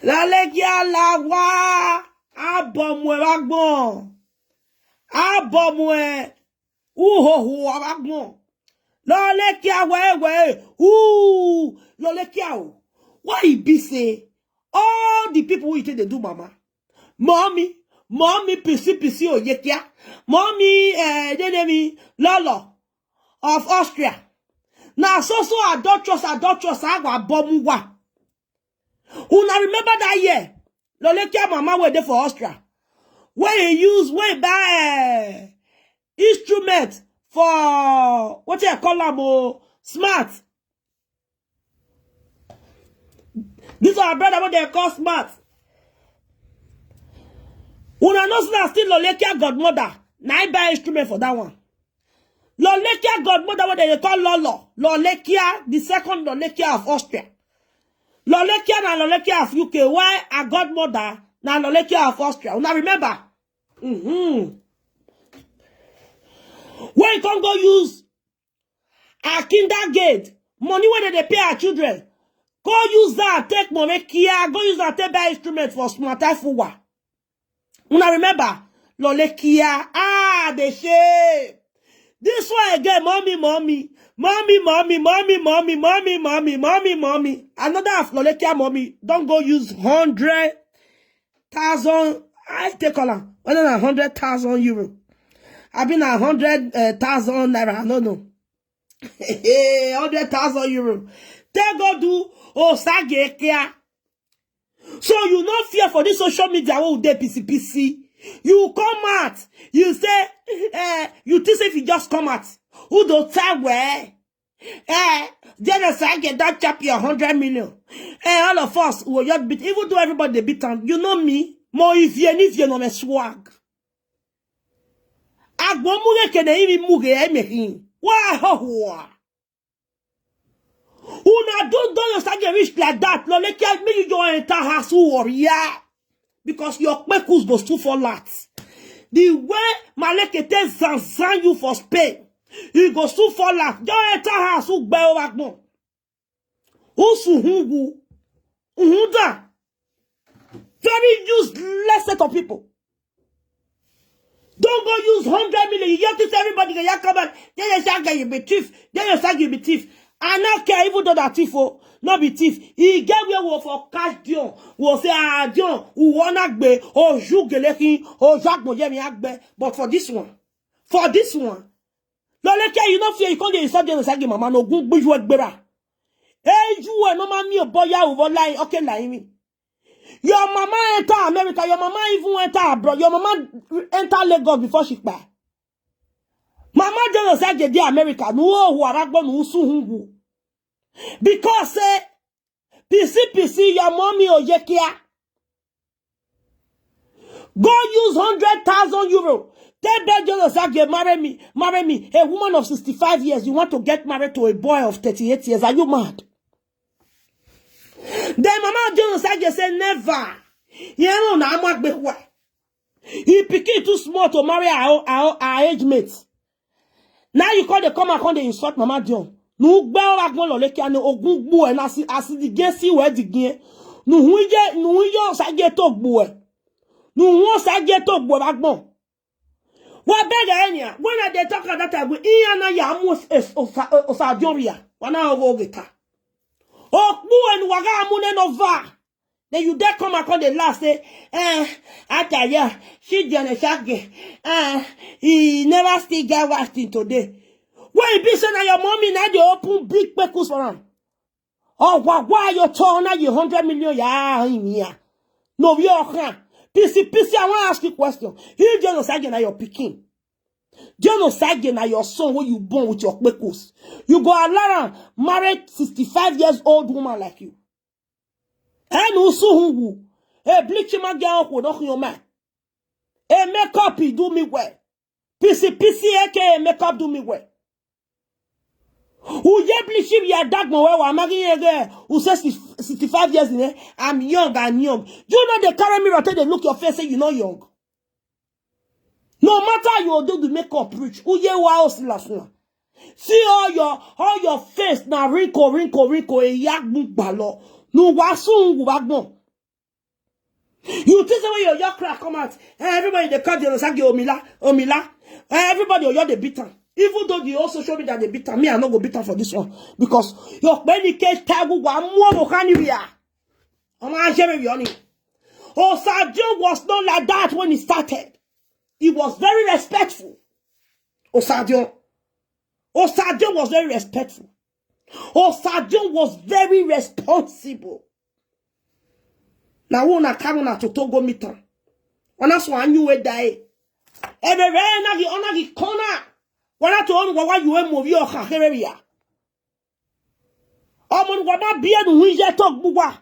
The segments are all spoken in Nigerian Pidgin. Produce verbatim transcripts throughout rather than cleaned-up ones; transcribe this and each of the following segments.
Lọlekia lawa. Abọmue bagbọn. Abọmue. Uhoho bagbọn. Lọlekia wewe. Ooh. Lọlekia o. Why e be say all the people wey you take dey do mama? Mommy, mommy, pisi pisi oyekia. Mommy, eh, they name me Lolo of Austria. Na so so adulterous, adulterous, agwa bomuwa. Una remember that year? Lọlekia mama wey dey for Austria. Wey he use, wey buy, eh, instrument for, what you call am o, smart. This our brother wey dem call smart. Una know say na still Lọlekia godmother na I buy instrument for that one. Lọlekia godmother wey dem dey call Lolo. Lọlekia, the second Lọlekia of Austria. Lọlekia na Lọlekia of U K. Why her godmother na Lọlekia of Austria? Una remember? Mm-hmm. When you come go use her kindergarten money wey dem dey pay her children, go use that take money kia, go use that take buy instrument for smart fuwa. Una remember? Lọlekia, ah, the shame. This one again, mommy, mommy, mommy, mommy, mommy, mommy, mommy, mommy, mommy, mommy. Another of Lọlekia mommy don go use hundred thousand. I take all am. Whether na hundred thousand euro, I been a hundred thousand naira. I don't know. Hundred thousand euro. Take go do Osage kia. So you no fear for this social media wey dey P C P C. You come out, you say, eh, you think say if you just come out, who do tell where? Eh, General Sage don chop your hundred million. Eh, all of us will just beat, even though everybody dey beat am. You know me, mo ivie ni ivie no me swag. Agbo muge kene imi muge emehin. Wa ho ho. Una don don your Sage reach like that. Lọlekia, make you just enter house warrior. Because your kpekus go soon fall out. The way Maleke take zanzan you for Spain, you go soon fall out. Just enter house, who gbẹ o wa gbọn. Who su hungu? Uhunda. Very useless set of people. Don't go use hundred million. You hear this, everybody can come back. Then you say, "Okay, you be thief." Then you say, "You be thief." I no care, even though that thief, oh, no be thief. He get where we for cash Dion. We say, "Ah, Dion, we wanna gbe, oh, you gelekin, oh, Jack Boyemi Agbe." But for this one, for this one, Lọlekia, you no fear, you come dey insult Dion Sagi mama, no gun gbuju egbera. Hey, you are no man me, boy, you over line, okay, line me. Your mama enter America, your mama even enter abroad, your mama enter Lagos before she kpai. Mama General Sage dey America, no who aragbo no su hungu. Because say, P C P C, your mommy Oyekia. Go use hundred thousand euro. Tell Ben General Sage, "Marry me, marry me." A woman of sixty-five years, you want to get married to a boy of thirty-eight years. Are you mad? Then Mama General Sage say, "Never." You know, na amagbe kwa. He pikin too small to marry our, our, our age mate. Now you call the come and come dey insult Mama Dion. Nu gbe o wa gbọn Lọlekia ni ogun gbo e na si, asi di gen si we di gen. Nu hu je, nu hu yo Sage to gbo e. Nu hu Sage to gbo e wa gbọn. Wa beg enya. When I dey talk at that time, we iya na ya mu Osa Dion ria. Wa na ogo geta. O gbo e nu wa ga mu ne no va. Then you dare come and come dey laugh say, "Eh, Ataya, she Jane Shage, eh, he never still get wife till today." When e be say na your mommy na dey open big kpekus for am. Oh, why, why you turn na you hundred million ya in here? No, we all can. P C, P C, I wan ask you question. If Jane Shage na your pikin, Jane Shage na your son wey you born with your kpekus, you go allow am marry sixty-five years old woman like you? Enu su hungu. E bleach ma ge okwo no yo ma. E makeup e do me well. P C P C A K A makeup do me well. Uye bleach ya dagmo we wa magi ye ge. U say sixty-five years in, eh? I'm young, I'm young. You know they carry me rotate, they look your face, say you no young. No matter how you do the makeup reach, uye wa o si la suna. See all your, all your face na wrinkle, wrinkle, wrinkle, e ya gbun gba lo. Nu wa su hungu wa gbọn. You think say when your your crack come out, eh, everybody dey call the Osage Omila, Omila. Eh, everybody Oyo dey beat am. Even though the whole social media dey beat am, me I no go beat am for this one, because your penny case tagu wa mo mo kani we are. Omo ajere we oni. Osadio was not like that when he started. He was very respectful. Osadio. Osadio was very respectful. Osadio was very responsible. Na who na carry una to Togo meet am. Ona so anyu we die. Ebe re na gi ona gi kona. Wana to on wa wa yu e mo bi o kha khere ya. Omo ni wa ba bi enu hu je to gbugba.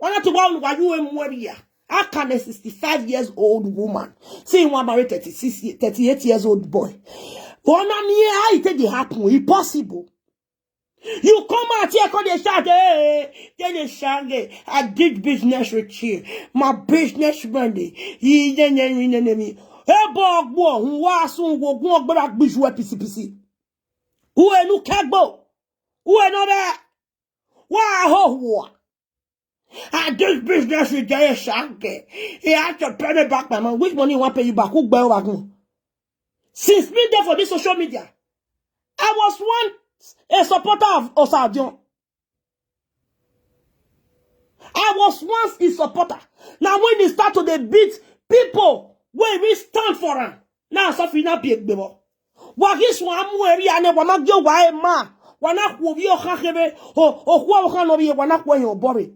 Wana to wa wa yu e mo bi ya. How can a sixty-five years old woman say you want marry thirty-six, ye- thirty-eight years old boy? Ona mi how it take dey happen? Impossible. You come out here, come dey shout, hey, then they shout, hey, I did business with you. My business money. He then then we then me. Hey, bog bo, who was soon go go but a bush we pisi pisi. Who enu kagbo? Who enu be? Wa ho wa. I did business with Jay Shanke. He had to pay me back my money. Which money you want pay you back? Who buy back? Since me there for this social media, I was once a supporter of Osadion. I was once his supporter. Now when they start to dey beat people, when we stand for am, now so fi na be egbebo. Wa this one mu eri ane wa ma gyo wa e ma. Wa na kwo bi o kha kebe. O o kwo o kha no bi wa na kwo yo bore.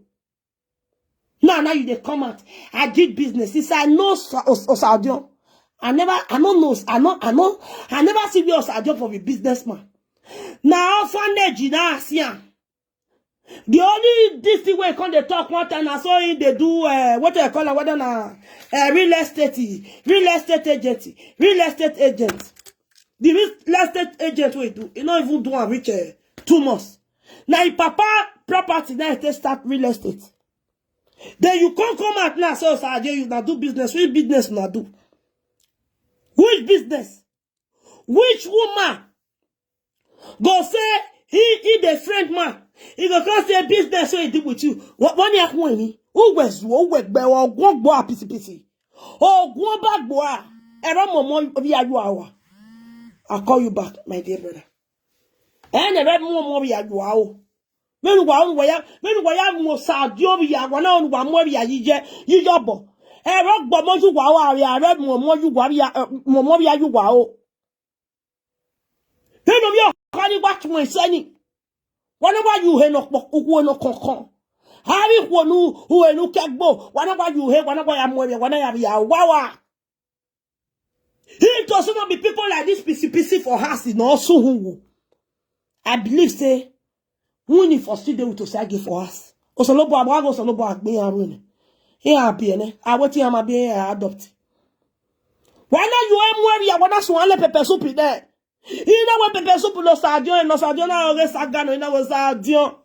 Now now you dey come out. I did business. Since I know Sa- Os- Osadion. I never, I don't know, I know, I know, I never see you as a job for a businessman. Now, orphanage, now, see am. The only this thing wey come dey talk one time, na so he dey do, uh, what I call am, whether na uh, real estate, real estate agent, real estate agent. The real estate agent wey do, he no even do am reach uh, two months. Na him papa property na him take start real estate. Then you come come out now say, "Osadio, you na do business." Which business una do? Which business? Which woman go say he he the friend man? He go come say business wey he do with you. What one year when he? Who was who was be or go go pisi pisi? Oh, go back boy. Ever more more of you are. I'll call you back, my dear brother. And ever more more of you are. Menu wa unu wa ya, menu wa ya mo Osadio bi ya, wa na unu wa mo bi ya yije, yije bo. E ro gbo mo ju wa wa ya, re mo mo ju wa ya, mo mo bi ya ju wa o. Menu mi o ka ni wa tun e se ni. Wa na wa yu he no po, uku no konkon. Hari wo nu, hu e nu kegbo, wa na wa yu he, wa na wa ya mo ya, wa na ya bi ya, wa wa. He to some of the people like this P C P C for us in also who. I believe say we need for still dey with Osage for us. Osolobo abago Osolobo agbe arun. He abi ene. I wait him abi adopt. Why not you am where you wanna so one pepper soup in there? He know what pepper soup no Osadio and Osadio na oge sagano na Osadio.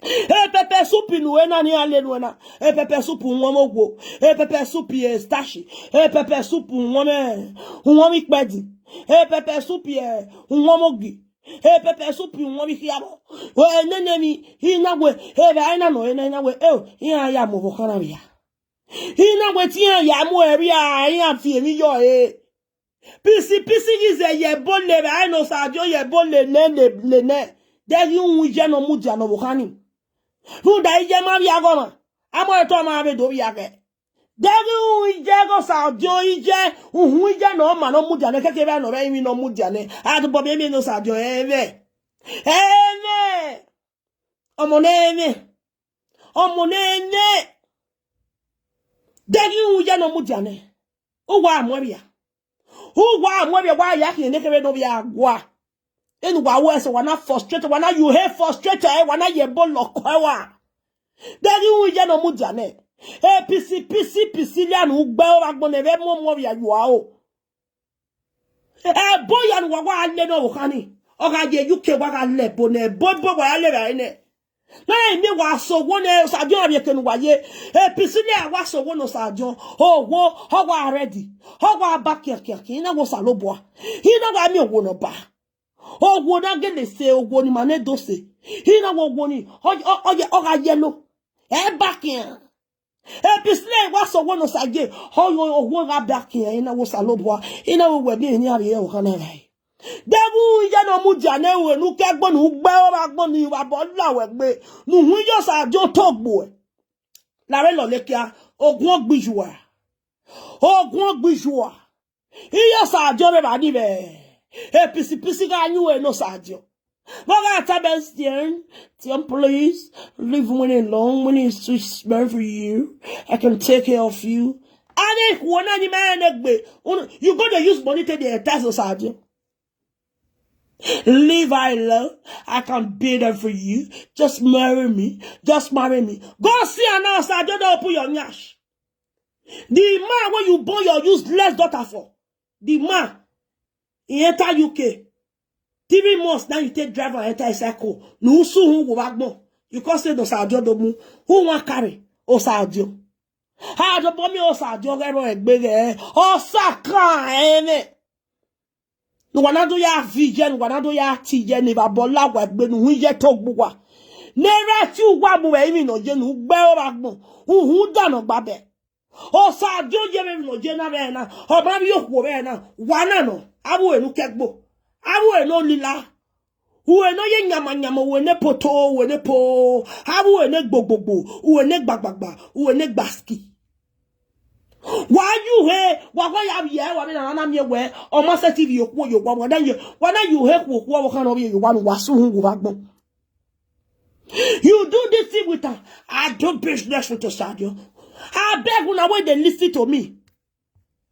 E pepper soup nu ena ni ale nu ena. E pepper soup nwa mo gwo. E pepper soup e stashi. E pepper soup nwa me. Nwa mi kpedi. E pepper soup e nwa mo gi. E pepper soup nwa mi hiabo. O enene mi. Ina we. E ba ina no ina ina we. E o. Ina ya mo bo kana ya. Ina we ti ya mo eri a. Ina fi mi yo e. Pisi pisi gize ye bo le ba no Osadio ye bo le ne le le ne. De gi un je no mu dia no bo kani. Hu da ije ma bi agoma. Amo e to ma be do bi ake. De gi un je go Osadio ije. Hu ije no ma no mu dia ne keke be no be mi no mu dia ne. A to bo be mi no Osadio e be. E be. Omo ne ne. Omo ne ne. De gi un je no mu dia ne. Uwa amwebia. Uwa amwebia wa ya ki ne kebe no bia gwa. Enu wa wo ese wa na frustrated, wa na you hate frustrated, eh, wa na ye bo lo ko wa. De gi un je no mu dia ne. E pisi pisi pisi le anu gbe o wa gbon ne be mo mo bia you are o. E bo ya nu wa wa le no wo kani. O ga je U K wa ga le bo ne bo bo wa le ba ne. Na ime wa so wo ne Osadio abi ke nu wa ye. E pisi le wa so wo no Osadio. O wo ho wa ready. Ho wa back here here. Ina wo Salobo. Ina wa mi wo no ba. O wo na gele se o wo ni mane do se. Ina wo wo ni. O o o ye o ga ye no. E back here. Epistle wa so wono saje. Ho yo wo ga back here ina wo salobwa. Ina wo we bi ni abi o kana lai. Debu ije no mu ja ne we nu ke gbo nu gbe o ra gbo ni wa bo la we gbe. Nu hu yo sa jo to gbo e. La re lo le kia. Ogun ogbijuwa. Ogun ogbijuwa. Iyo sa jo be ba ni be. Epistle pisi ga nyu e no sa jo. But I tell them, Tian, Tian, please, leave Winnie alone. Winnie is too smart for you. I can take care of you. And if one animal, you go to use money to the entire society. Leave her alone. I can be there for you. Just marry me. Just marry me. Go see her now, sir. Don't open your nyash. The man when you born your useless daughter for. The man, he enter U K. Three months now you take driver enter a cycle. No, so who go back more? You can't say no, sir, don't move. Who want carry? Oh, sir, do. How do bomb me? Oh, sir, do get wrong, big eh. Oh, sir, can't. No, wana do ya vision, wana do ya tijen, ni ba bola wa gbe nu ye to gbuwa. Ne ra ti wa mu we mi no je nu gbe o ba gbon. Hu hu da no gba be. O sa jo je me no je na be na. O ba bi yo ku be na. Wana no. Abu e nu kegbo. Abu e no lila. Uwe no ye nyama nyama, uwe ne poto, uwe ne po. Abu uwe ne gbogbogbo, uwe ne gbagbagba, uwe ne gbaski. Wa you he, wa go ya ye, wa be na na mi we. O ma se T V yo ku yo wa wa na ye. Wa na you he ku ku wa kan o ye wa nu wa su hu wa gbon. You do this thing with her. I do business with Osadio. I beg una wey dey listen to me.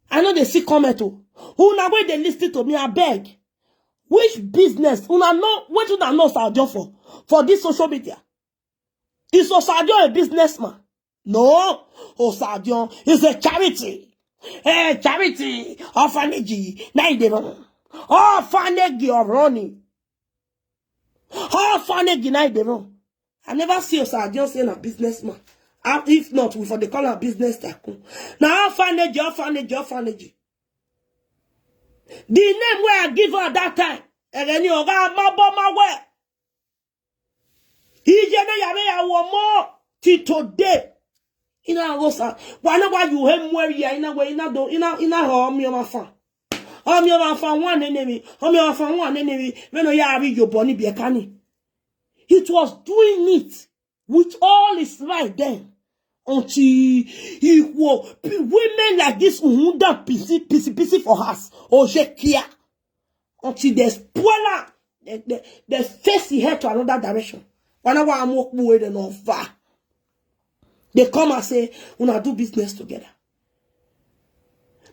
I know they see comment o. Una wey dey listen to me, I beg. Which business? Una know what una know Osadio for for this social media? Is Osadio a businessman? No. Osadio is a charity. A charity orphanage. Now they run. Orphanage of running. Orphanage now they run. I never see Osadio say na businessman. Ah, if not, we for the call am business tycoon. Na orphanage, orphanage, orphanage. The name where I give her that time, and then you got my bomb my way. He na ya me ya wo more till today. Ina rosa. Why not why you hem where ya ina way ina do ina ina ho mi ma fa. Ho mi ma fa one enemy. Ho mi ma fa one enemy. Me no ya abi yo boni bi e kani. It was doing it with all his right then. Until he wo women like this who don't pissy pissy pissy for us. Oh, je kia. Until they spoil her, they, they, they face the head to another direction. Why not why I'm walk away then over? They come and say, "Una do business together."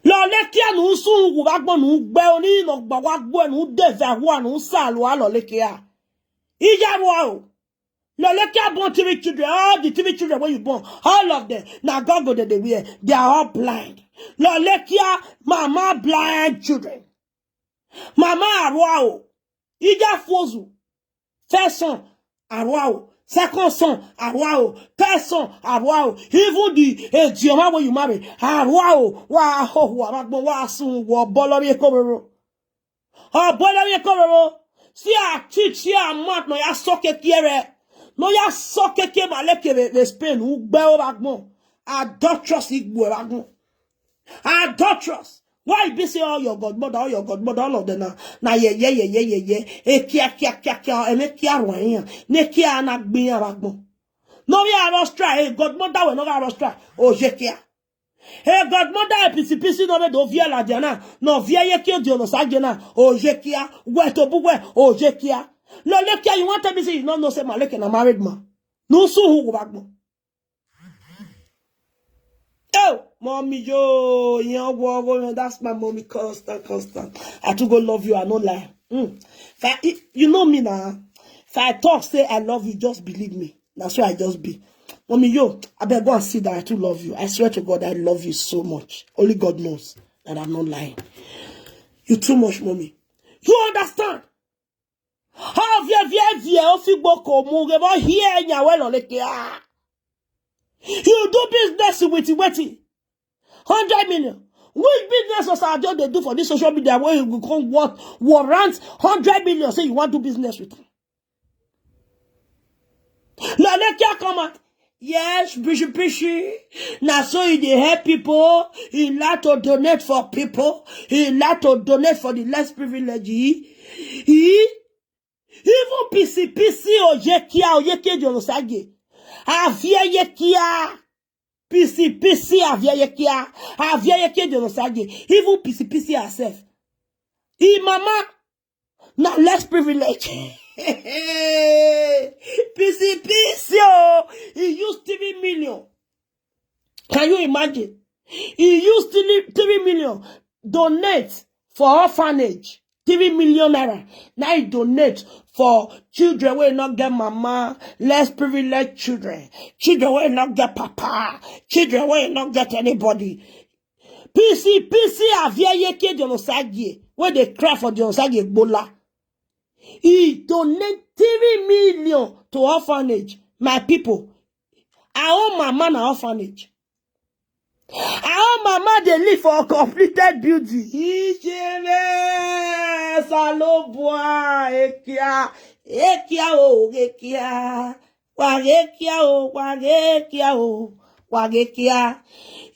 Lo le kia nu sun wu ba gbon nu gbe oni no gba wa gbo nu de za wa nu sa lo a lo le kia. Ija ru o. Lo le kia born three children, all the three children when you born, all of them, na God go dey dey wear. They are all blind. Lo le kia mama blind children. Mama arua o. Ija fozu. First son, arua o. Second son, arua o. Third son, arua o. Even the eh, Dioma when you marry, arua o. Wa ho ho abagbon wa sun wo bolo bi ekororo. Oh, bolo bi ekororo. See a teach here a mouth no ya soke kiere. No ya soke ke maleke be be Spain. Ugbe o bagbon. Adulterous igbo bagbon. Adulterous. Why be say all your godmother, all your godmother, all of them na na ye ye ye ye ye ye. E kia kia kia kia. E me kia rwan. Ne kia na gbin ya bagbon. No we are not try. Hey, godmother we no are not try. Oh, je kia. Hey, godmother, pisi pisi no be do via la diana. No via ye kia di ono sa diana. Oh, je kia. We to bu we. Oh, je kia. Lo le kia, you want to tell me say you no know say Maleke na married man. No so who go back mo. Oh, mommy, yo, you know, that's my mommy, constant, constant. I too go love you, I no lie. Mm. If I, if, you know me now. If I talk, say I love you, just believe me. That's why I just be. Mommy, yo, I better go and see that I too love you. I swear to God, I love you so much. Only God knows that I'm not lying. You too much, mommy. You understand? How vie vie vie o fi gboko mu ge bo here nya we lo le ke ah. You do business with wetin? Hundred million. Which business was I just dey do for this social media where you go come what warrant hundred million say you want do business with? Lo le ke come out. Yes, Bishop Pishi. Now so he dey help people. He like to donate for people. He like to donate for the less privileged. He, he even P C P C Oyekia, Oyekia Jonosage. Avia Yekia. P C P C Avia Yekia. Avia Yekia Jonosage. Even P C P C herself. He mama, now less privilege. P C P C, oh, he used three million. Can you imagine? He used three, three million donate for orphanage. Three million naira. Now he donate for children wey not get mama, less privileged children, children wey not get papa, children wey not get anybody. P C P C Avia Yekia Jonosage, where they cry for Jonosage Bola. He donate three million to orphanage. My people, our own mama na orphanage. Our own mama dey live for a completed building. Ijere Salobua Ekia, Ekia o, Ekia. Wagekia o, Wagekia o, Wagekia.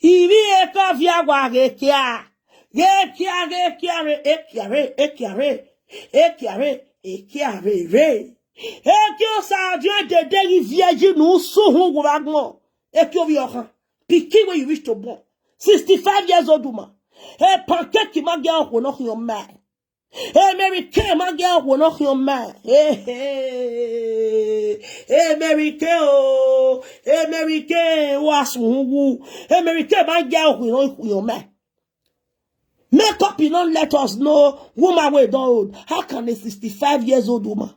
Ibi Ekavia Wagekia. Gekia, Gekia re, Ekia re, Ekia re, Ekia re, Ekia re re. Ekio sa Dieu de deri vieji nu suhu guragmo. Ekio vi okan. Pikin wey you reach to born. Sixty-five years old woman. E pancake ma ge okwo no your man. America ma ge okwo no your man. Hey, hey. America o. America wa suhu. America ma ge okwo no your man. Make up, you don't let us know woman wey don old. How can a sixty-five years old woman?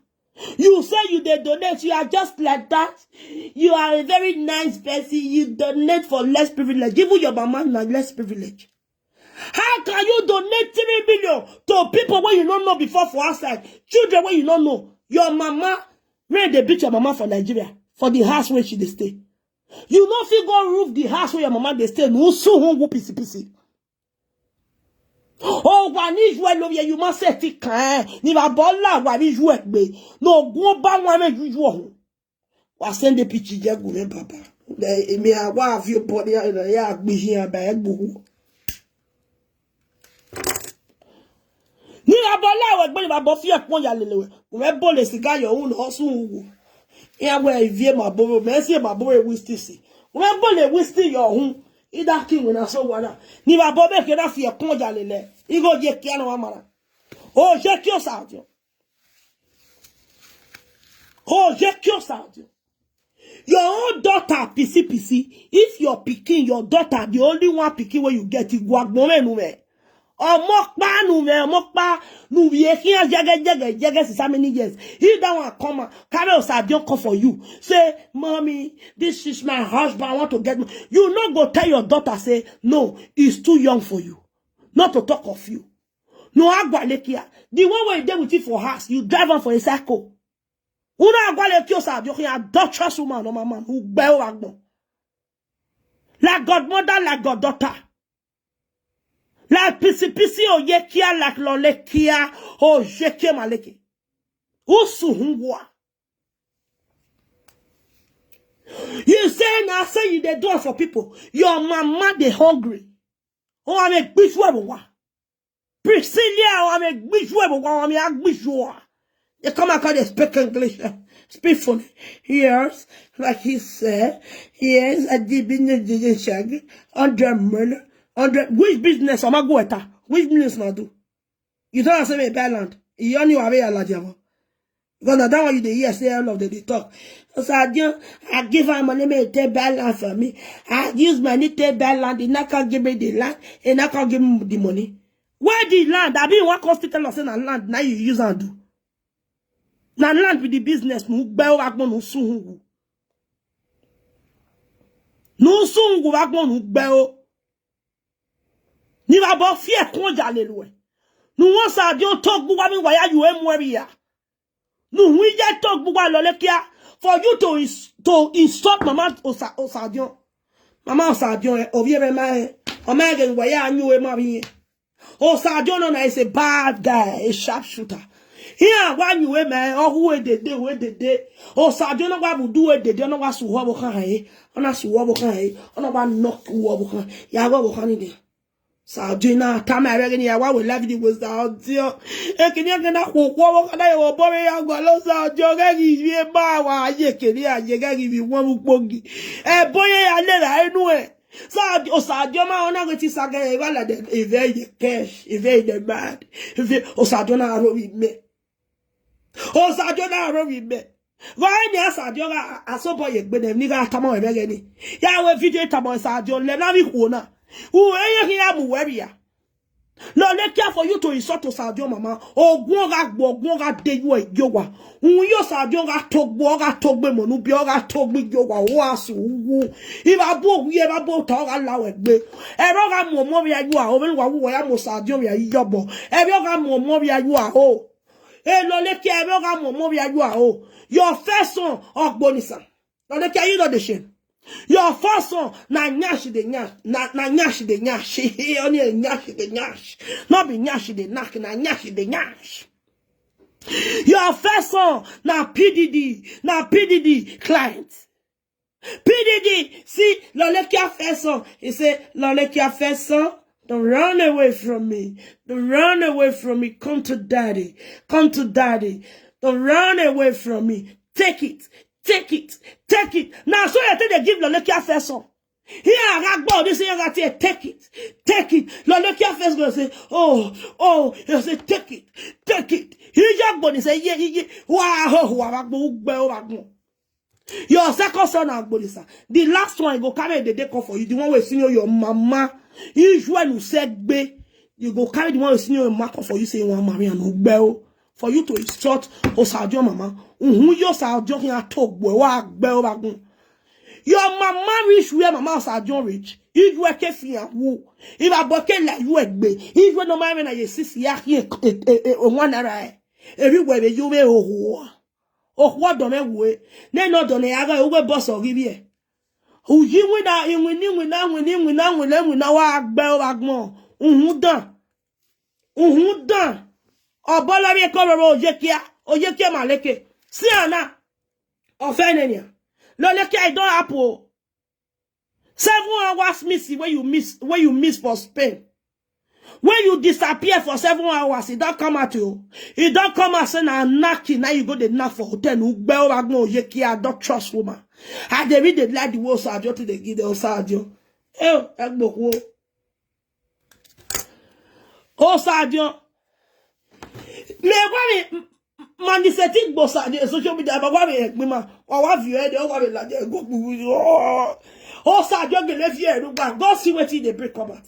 You say you dey donate, you are just like that. You are a very nice person. You donate for less privilege. Even your mama na less privilege. How can you donate three million to people wey you no know before for outside? Children wey you no know. Your mama, when they beat your mama for Nigeria, for the house where she dey stay. You no fit go roof the house where your mama dey stay. No so home go pisi pisi. Oh, wa ni ju ẹ lórí ẹ, you must say ti kàn ẹ́. Ni bàbá ọlá wa ni ju ẹ gbé. No gun ba wa me ju ju ọ̀hún. Wa send the picture je gun me bàbá. Èmi a wa fi body ya ya gbe hin aba e gbo. Ni bàbá ọlá wa gbé ni bàbá fi e pon ya lele we. Gun me bo le siga yo un ho sun wo. Ya we vie ma bo me si ma bo we wisti si. Gun me bo le wisti yo hun. Ida ki we na so wa na. Ni bàbá be ke na fi e pon ya lele. Igo je ki ana wa mara. O je ki o sa jo. O je ki o sa jo. Your own daughter, pisi pisi. If your pikin, your daughter, the only one pikin wey you get, igwagbon me nu me. Ọmọ pa nu me, ọmọ pa nu ye kiyan jege jege jege since how many years? If that one come out, carry Osadion come for you. Say, "Mommy, this is my husband, I want to get." You no go tell your daughter, say, "No, he's too young for you." Not to talk of you. No agwalekia. The one wey dey with you for house, you drive am for a cycle. Una agwalekia Osadion, you adulterous woman, no man, who gbẹ o agbon. Like godmother, like goddaughter. Like pisi pisi oyekia, like lolekia, oyekia maleke. Usu hungwa. You say na say you dey do am for people. Your mama dey hungry. Oh, I'm a bitch. Priscilla, oh, I'm a bitch. Oh, I'm a bitch. They come and call, they speak English. Speak funny. Yes, like he said, yes, I did business, did check. Hundred million, hundred. Which business am I go at? Which business am I do? You don't say me buy land. You only have a land, Java. Because na that one you dey hear say all of them dey talk. So I give, I give her money, make e take buy land for me. I use money take buy land. He not can give me the land. He not can give me the money. Where the land? I be one hospital say na land. Now you use and do. Na land with the business. No gbẹ o agbon no sun hu. No sun hu agbon no gbẹ o. Ni bàbá fi e kun ja le lo e. No wan Osadion talk bu wa mi wa ya you e mu e bi ya. No wi ye talk bu wa lo le kia. For you to ins to insult mama Osa Osadion. Mama Osadion e obi e be ma e. O ma e ge wa ya anyu e ma bi e. Osadion no na is a bad guy, a sharpshooter. Here, why you we me? Oh, who we dede, we dede. Osadio no wa budu we dede, no wa suwa bo kan he. Ona suwa bo kan he. Ona wa knock wo bo kan. Ya wo bo kan ni de. Sadio na tama ebe gini ya wa we live di we Sadio. E kini ya na ko ko wo kana yo bo me ya gwa lo Sadio ga gi bi e ba wa ye kini ya ye ga gi bi wo mu pogi. E boye ya le la enu e. Sadio, Osadio ma ona go ti sage e ba la de e ve ye cash, e ve ye mad. E ve Osadio na ro bi me. Osadio na ro bi me. Vaya ni Osadio ga asobo ye gbe ni ga tama ebe gini. Ya we video tama Osadio le na mi ko na. U e ye ki ya mu we bi ya. No, they care for you to insult Osadio mama. Ogun ga gbo, ogun ga de you e yo wa. Un yo Osadio ga togbo, ga togbe monu bi, ga togbe yo wa. O asu wu. Iba bo wi, iba bo ta ga la we gbe. E ro ga mo mo bi ya you a. O be wa wu ya mo Osadio bi ya yo bo. E ro ga mo mo bi ya you a. O. E lo le ke e ro ga mo mo bi ya you a. O. Your first son, Ogbonisa. No, they care you not the shame. Your first son, na nyash de nyash, na, na nyash de nyash. Only a nyash de nyash. Not be nyash de knack, na nyash de nyash. Your first son, na P D D, na P D D client. P D D, see, Lolekia first son. He say, Lolekia first son, don't run away from me. Don't run away from me. Come to daddy. Come to daddy. Don't run away from me. Take it. Take it. Take it. Now, so you take they give Lolekia first son. Here I got God. This thing I got here. Take it. Take it. Lolekia first gonna say, oh, oh, you say, take it. Take it. He just gonna say, yeah, yeah, yeah. Wow, wow, wow, wow, wow, wow. Your second son na Agbolisa. The last one, you go carry the day come for you. The one wey senior your mama. Usually you say gbe. You go carry the one wey senior your mama come for you. Say you want marry and ugbe o. For you to insult Osadio mama. Uhun yo Osadio kin atogbo wa gbe o bagun. Your mama reach where mama Osadio reach. If you are kefi and who. If I boke like you egbe. If you no marry na ye sisi ya ki e one naira. Everywhere you be oh. Okwu ọdọ me wue. Ne no dọ ne ya ga uwe boss ogi bi e. Uyi wina, iwini wina, wini wina, wina wina wa gbe o wa gbon. Uhun dan. Uhun dan. Obolo bi ko ro oye kia. Oye kia maleke. Si ana. Ofe ne nia. Lo leke I don happen o. Seven hours missing when you miss, when you miss for Spain. When you disappear for seven hours, it don't come out you. It don't come out say na knocking. Now you go the knock for hotel. Ugbe o wa gbon oye kia, don't trust woman. I dey read the like the way Osadio to dey give the Osadio. Eh, egboku o. Osadio. Me wa mi man the setting boss at the social media, but wa mi egbe ma. Wa wa view e de, wa mi la de go gbugu. Osadio gele view e. Go see wetin dey break come out.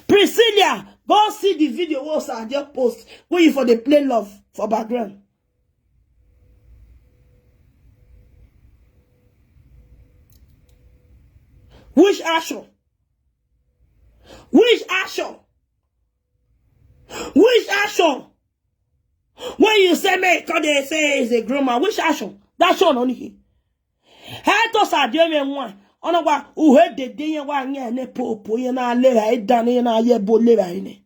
Priscilla, go see the video wey Osadio post wey you for dey play love for background. Which action? Which action? Which action? When you say me, come dey say is a groomer. Which action? That action on him. He to Osadio me one. Ona wa uhe dede yen wa nye ne popo yen na le ra dan yen na ye bo le ra ne.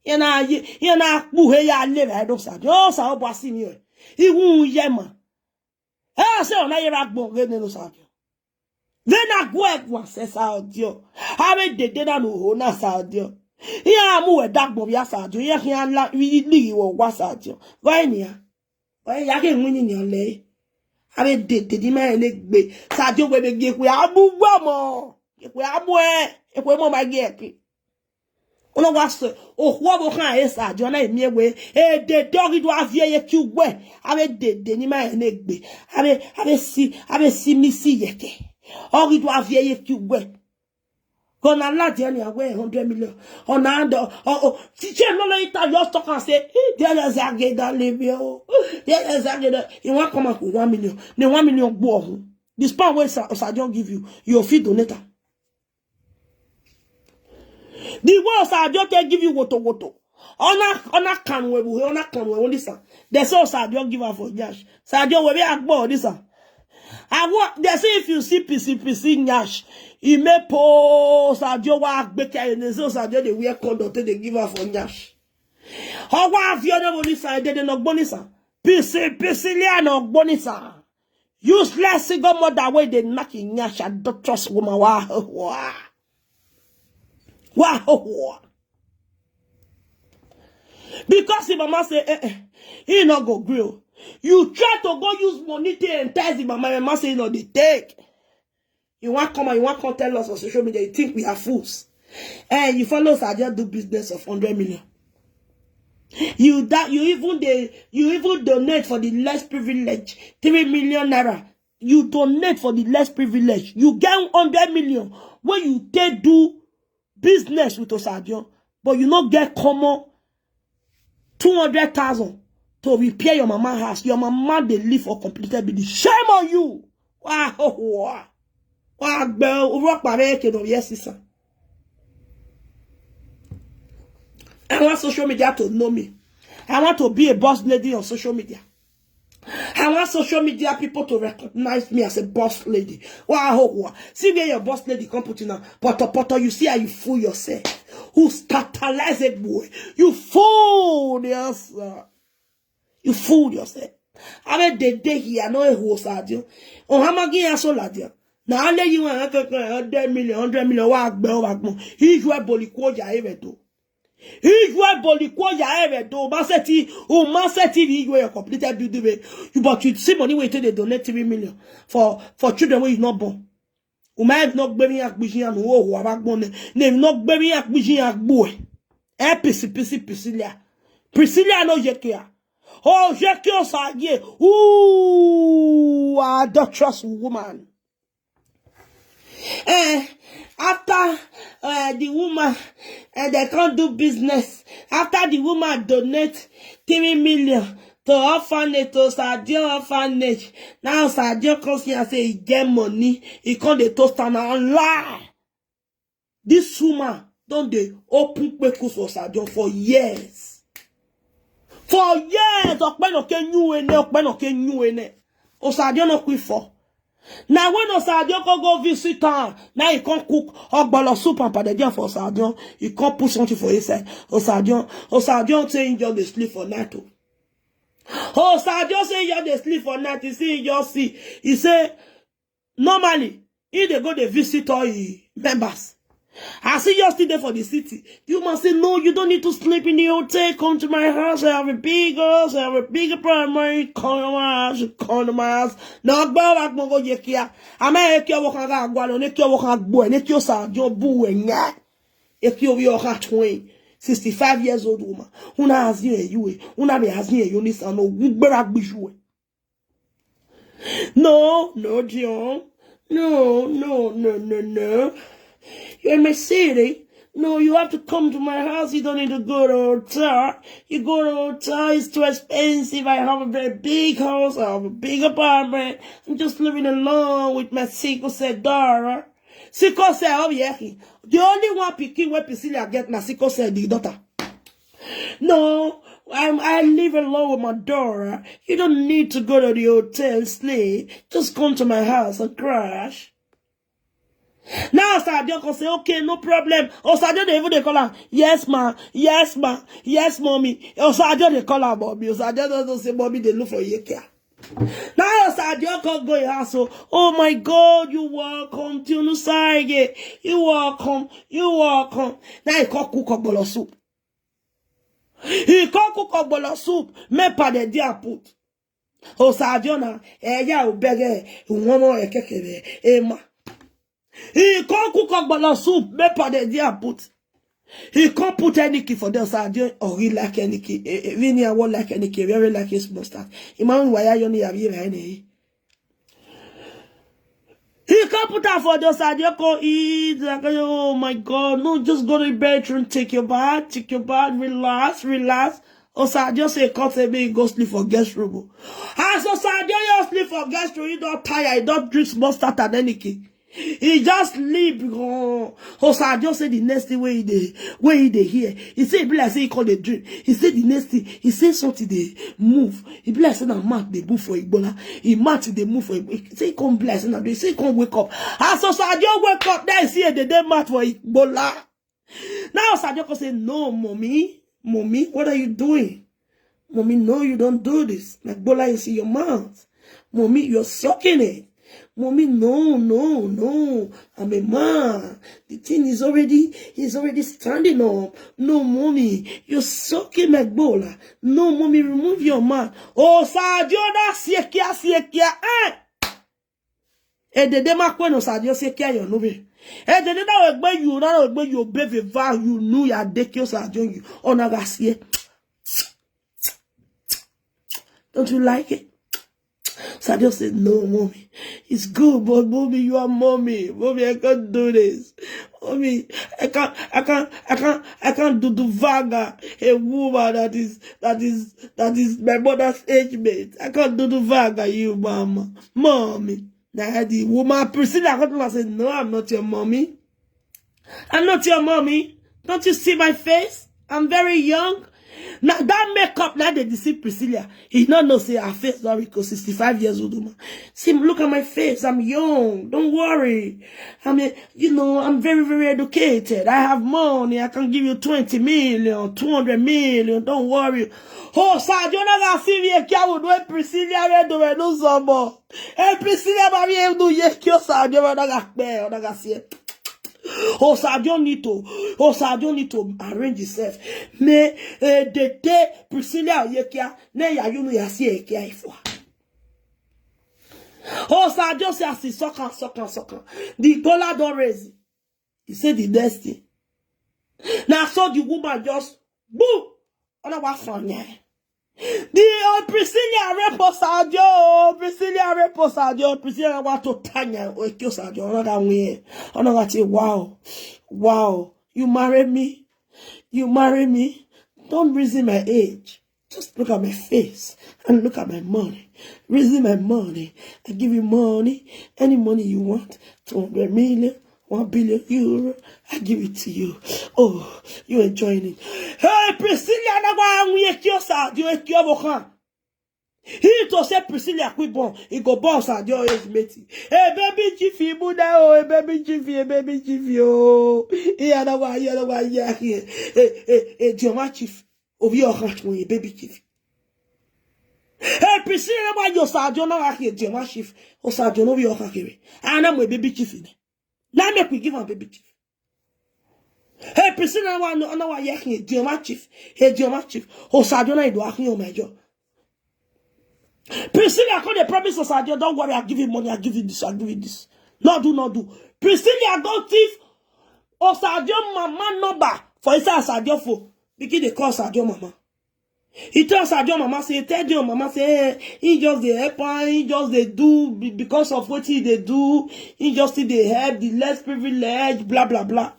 Yen na ye, yen na uhe ya le ra do Osadio. O sa o bwa si mi o. Iwu ye ma. E se ona ye ra gbon ge ne Osadio. Then I go egwa se Osadio. Abe dede na no ho na Osadio. Iya mu we dagbo bia Osadio. Iya ki ala wi ni wo wa Osadio. Go enia. Go ya ke nwini ni ole. Abe dede di ma ne gbe. Osadio we be ge kwe abu gbo mo. Ge kwe abu e. E kwe mo ma ge ki. Ono wa so. O ho bo kan e Osadio na emi ewe. E de dogi do avie ye ki we. Abe dede ni ma ne gbe. Abe, abe si, abe si mi si yeke. Ogi do avie ye ki we. Gonna la de ni awe hundred million. Ona ando, oh, oh. Si che no lo ita yo stock and say, "Eh, there is a gay that live here. Oh. There is a gay that." You want come up with one million. The one million go on. This pound wey Osadio give you, you fit donate am. The way Osadio take give you woto woto. Ona, ona kan we bu, ona kan we on this one. They say Osadio give am for nyash. Osadio we be agbo this one. I want, they say if you see P C P C nyash, he may post Osadio wa agbe ke, and they say Osadio dey wear condom, they give am for nyash. Ọwa afio no money sa, they no gbonisa. Pisi, pisi lia no gbonisa. Useless single mother wey dey knock in yash, adulterous woman. Wa wa. Wa wa. Because him mama say, eh, eh, he no go gree o. You try to go use money to entice him mama, him mama say he no dey take. You wan come and you wan come tell us on social media, you think we are fools. Eh, you follow Osadio do business of hundred million. You that you even dey you even donate for the less privilege, three million naira. You donate for the less privilege. You get hundred million when you take do business with Osadio, but you no get common two hundred thousand to repair your mama house. Your mama dey live for completed building. Shame on you. Wa ho ho. Wa gbe o ro pa re ke no yes sir. I want social media to know me. I want to be a boss lady on social media. I want social media people to recognize me as a boss lady. Wa ho ho. See where your boss lady come put in now. Poto poto, you see how you fool yourself. Who scandalize a boy? You fool yourself. You fool yourself. I mean, they day here, no who Osadio. On Hamagi and Soladia. Now, I let you hundred million, hundred million, wa gbe, wa gbe. He's where Bolikwoja ever do. Ijwe bolikwo ya ere do, ma seti, o ma seti ni ijwe your completed building way. You, but you see money wey you take dey donate three million for, for children wey you not born. O ma no gbe mi akpiji anu o ho abagbon ne. Ne no gbe mi akpiji agbo e. E pisi, pisi, Priscilla. Priscilla no yekia. Oh, yekia Osagie. Ooh, adulterous woman. Eh, after uh, the woman, uh, they can't do business. After the woman donate three million to orphanage, to Osadio orphanage. Now Osadio comes here and say he get money. He can't dey toast and lie. This woman don dey open kpeku for Osadio for years. For years, Okpenoke knew ene, Okpenoke knew ene. Osadio no quick for. Now when Osadio come go visit her, now he come cook ogbolo soup and pounded yam for Osadio. He come put something for inside. Osadio, Osadio say he just dey sleep for night o. Osadio say he just dey sleep for night. He say he just see. He say normally he dey go dey visit all his members. As he just still there for the city, you must say, "No, you don't need to sleep in the hotel. Come to my house. I have a big house. I have a big apartment. Come to my house. Come to my house." Now, go back, go yekia. I'm a yekia, walk and go, walk and go, and yekia, Osadio bu enya. Yekia, we all have twenty, sixty-five years old woman. Una has you, you, una be has you, you need to know, we better be sure. No, no, John. No, no, no, no, no. You're in my city. No, you have to come to my house. You don't need to go to a hotel. You go to a hotel, it's too expensive. I have a very big house. I have a big apartment. I'm just living alone with my sickle cell daughter. Sickle cell, oh yeah. The only one pikin wey Priscilla get na sickle cell, the daughter. No, I'm, I live alone with my daughter. You don't need to go to the hotel, sleep. Just come to my house and crash. Now Osadio can say, "Okay, no problem." Osadio dey even dey call her, "Yes, ma. Yes, ma. Yes, mommy." Osadio dey call her mommy. Osadio don say mommy dey look for yekia. Now Osadio come go your house. Oh, oh my God, you welcome. Tiunu Saige. You welcome. You welcome. Now he come cook ogbolo soup. He come cook ogbolo soup. Me pa the dear put. Osadio na. Eh, ya ubege. Uwomo ekekebe. Ema. He come cook ogbolo soup. Me pa the dear put. He come put Eniki for the Osadio. Or he like Eniki. Eh, eh, Vini, I won't like Eniki. Very like his mustard. Imagine why I only have here any. He come put her for the Osadio, come eat. Like, oh my God. No, just go to the bedroom, take your bath, take your bath, relax, relax. Osadio say, "Come say me go sleep for guest room." As Osadio just sleep for guest room, he don tire, he don drink small start and anything. He just sleep. Oh, Osadio say the next thing wey he dey, wey he dey hear, he say e be like say he come dey dream. He say the next thing, he say something dey move. E be like say na mat dey move for Igbola. He mat dey move for Igbola. He say he come be like say na dream. He say he come wake up. As Osadio wake up, then he see a dey mat for Igbola. Now Osadio come say, "No, mommy, Mommy, what are you doing? Mommy, no, you don't do this. Magbola is in your mouth. Mommy, you're sucking it. Mommy, no, no, no. I'm a man. The thing is already, he's already standing up. No, mommy, you're sucking Magbola. No, mommy, remove your mouth. Oh, Sadio, da siekia, siekia, eh? Edede ma kwe no Sadio siekia yo no be. Edede da wegbe you, na wegbe you be ve va you nu ya de ki o Sadio you. Ona ga sie. Don't you like it? Sadio said, no, mommy. It's good, but mommy, you are mommy. Mommy, I can't do this. Mommy, I can't, I can't, I can't, I can't do the vaga. A woman that is, that is, that is my mother's age mate. I can't do the vaga, you mama. Mommy. Now the woman, Priscilla, I got to say, no, I'm not your mommy. I'm not your mommy. Don't you see my face? I'm very young. Now that makeup now they deceive Priscilla. He not know say her face don't reach sixty-five years old woman. See, look at my face. I'm young. Don't worry. I mean, you know, I'm very, very educated. I have money. I can give you twenty million, two hundred million. Don't worry. Oh, Sadio, na ga si mi e kia wo do Priscilla we do we no somo. E Priscilla ba mi e do ye ki o Sadio we na ga pe, o na ga si e. Oh, Sadio need to, oh, Sadio need to arrange himself. Me, eh, the day Priscilla ye kia, ne ya you know ya si e kia ifo. Oh, Sadio say as he suck and suck and suck and the dollar don't raise. He said the next thing. Now so the woman just boo. Ona wa fanya. The oh, Priscilla rape Sadio. Priscilla rape Sadio. Priscilla wa to tanya o ki o Sadio. Ona ga we. Ona ga ti wow. Wow. You marry me. You marry me. Don't reason my age. Just look at my face and look at my money. Reason my money. I give you money. Any money you want. two hundred million, one billion euro. I give it to you. Oh, you enjoying it. Hey, Priscilla, na wa nwi e ki o Sadio e ki o bo kan. He to say Priscilla quick born. He go born Sadio age mate. Hey, baby Jiffy, Buddha, oh, hey, baby Jiffy, hey, baby Jiffy, oh. He na wa, he na wa, yeah, he. Hey, hey, hey, Joma Chief. Obi your heart when you baby Chief. Hey, Priscilla, na wa yo Sadio na wa he, Joma Chief. O Sadio no be your heart. Ana mo baby Chief ni. Now make we give am baby Chief. Hey, Priscilla, na wa no, na wa ye ki Joma Chief. Hey, Joma Chief. O Sadio na ido akin o my job. Priscilla, come dey promise Osadio, don't worry, I give you money, I give you this, I give you this. No do, no do. Priscilla go thief Osadio mama number for inside Osadio phone. Begin dey call Osadio mama. He tell Osadio mama say, tell your mama say, eh, he just dey help her, he just dey do be- because of what he dey do, he just still dey help the less privileged, blah blah blah.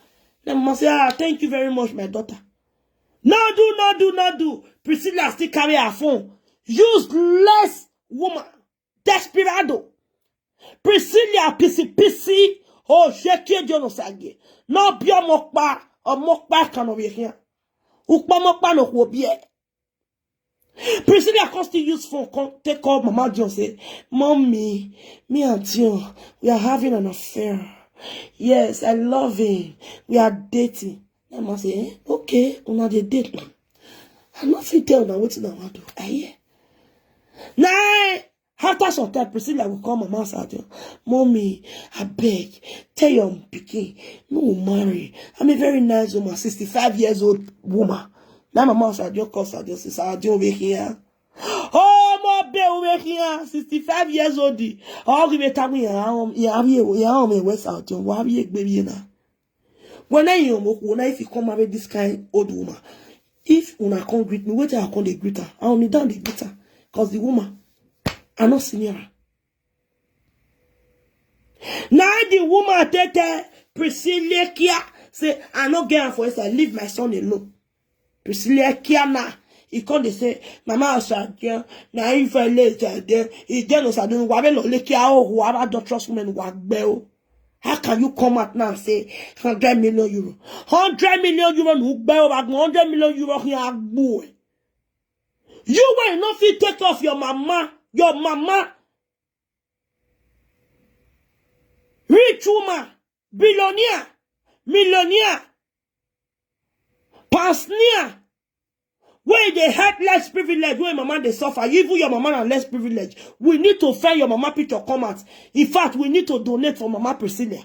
Then mama say, ah, thank you very much, my daughter. No do, no do, no do. Priscilla still carry her phone. Useless woman. Desperado. Priscilla pisi pisi. Oh, shake your jono sage. No be a mokpa. A mokpa can over here. Ukpa mokpa no will be. Priscilla can still use phone, come take call Mama John, say, mommy, me and John, we are having an affair. Yes, I love him. We are dating. Mama say, eh, okay, una dey date now. I no fit tell una wetin I wan do. I hear. Now, after some time, Priscilla will call Mama Sadio. Mommy, I beg, tell your pikin, no marry. I'm a very nice woman, sixty-five years old woman. Now Mama Sadio call Sadio, say, Sadio, over here. Oh, my baby, over here, sixty-five years old. All the way time, yeah, um, yeah, yeah, yeah, um, yeah, West Sadio, why you baby now? When I am, when I if you come marry this kind old woman, if una come greet me, wetin I come dey greet her? I only down dey greet her, cause the woman, I no senior her. Now the woman take tell Priscilla Kia say, I no get am for inside, leave my son alone. Priscilla Kia na, he come dey say, Mama Osadio, na if I late there, he dey no Osadio, wa be no le Kia o, wa ba don't trust women wa gbe o. How can you come out now and say hundred million euro? Hundred million euro no gbe o, ba hundred million euro here agbo. You wey no fit take off your mama, your mama. Rich woman, billionaire, millionaire, pensioner. Wey dey help less privilege, wey mama dey suffer, even your mama na less privilege. We need to find your mama picture come out. In fact, we need to donate for Mama Priscilla.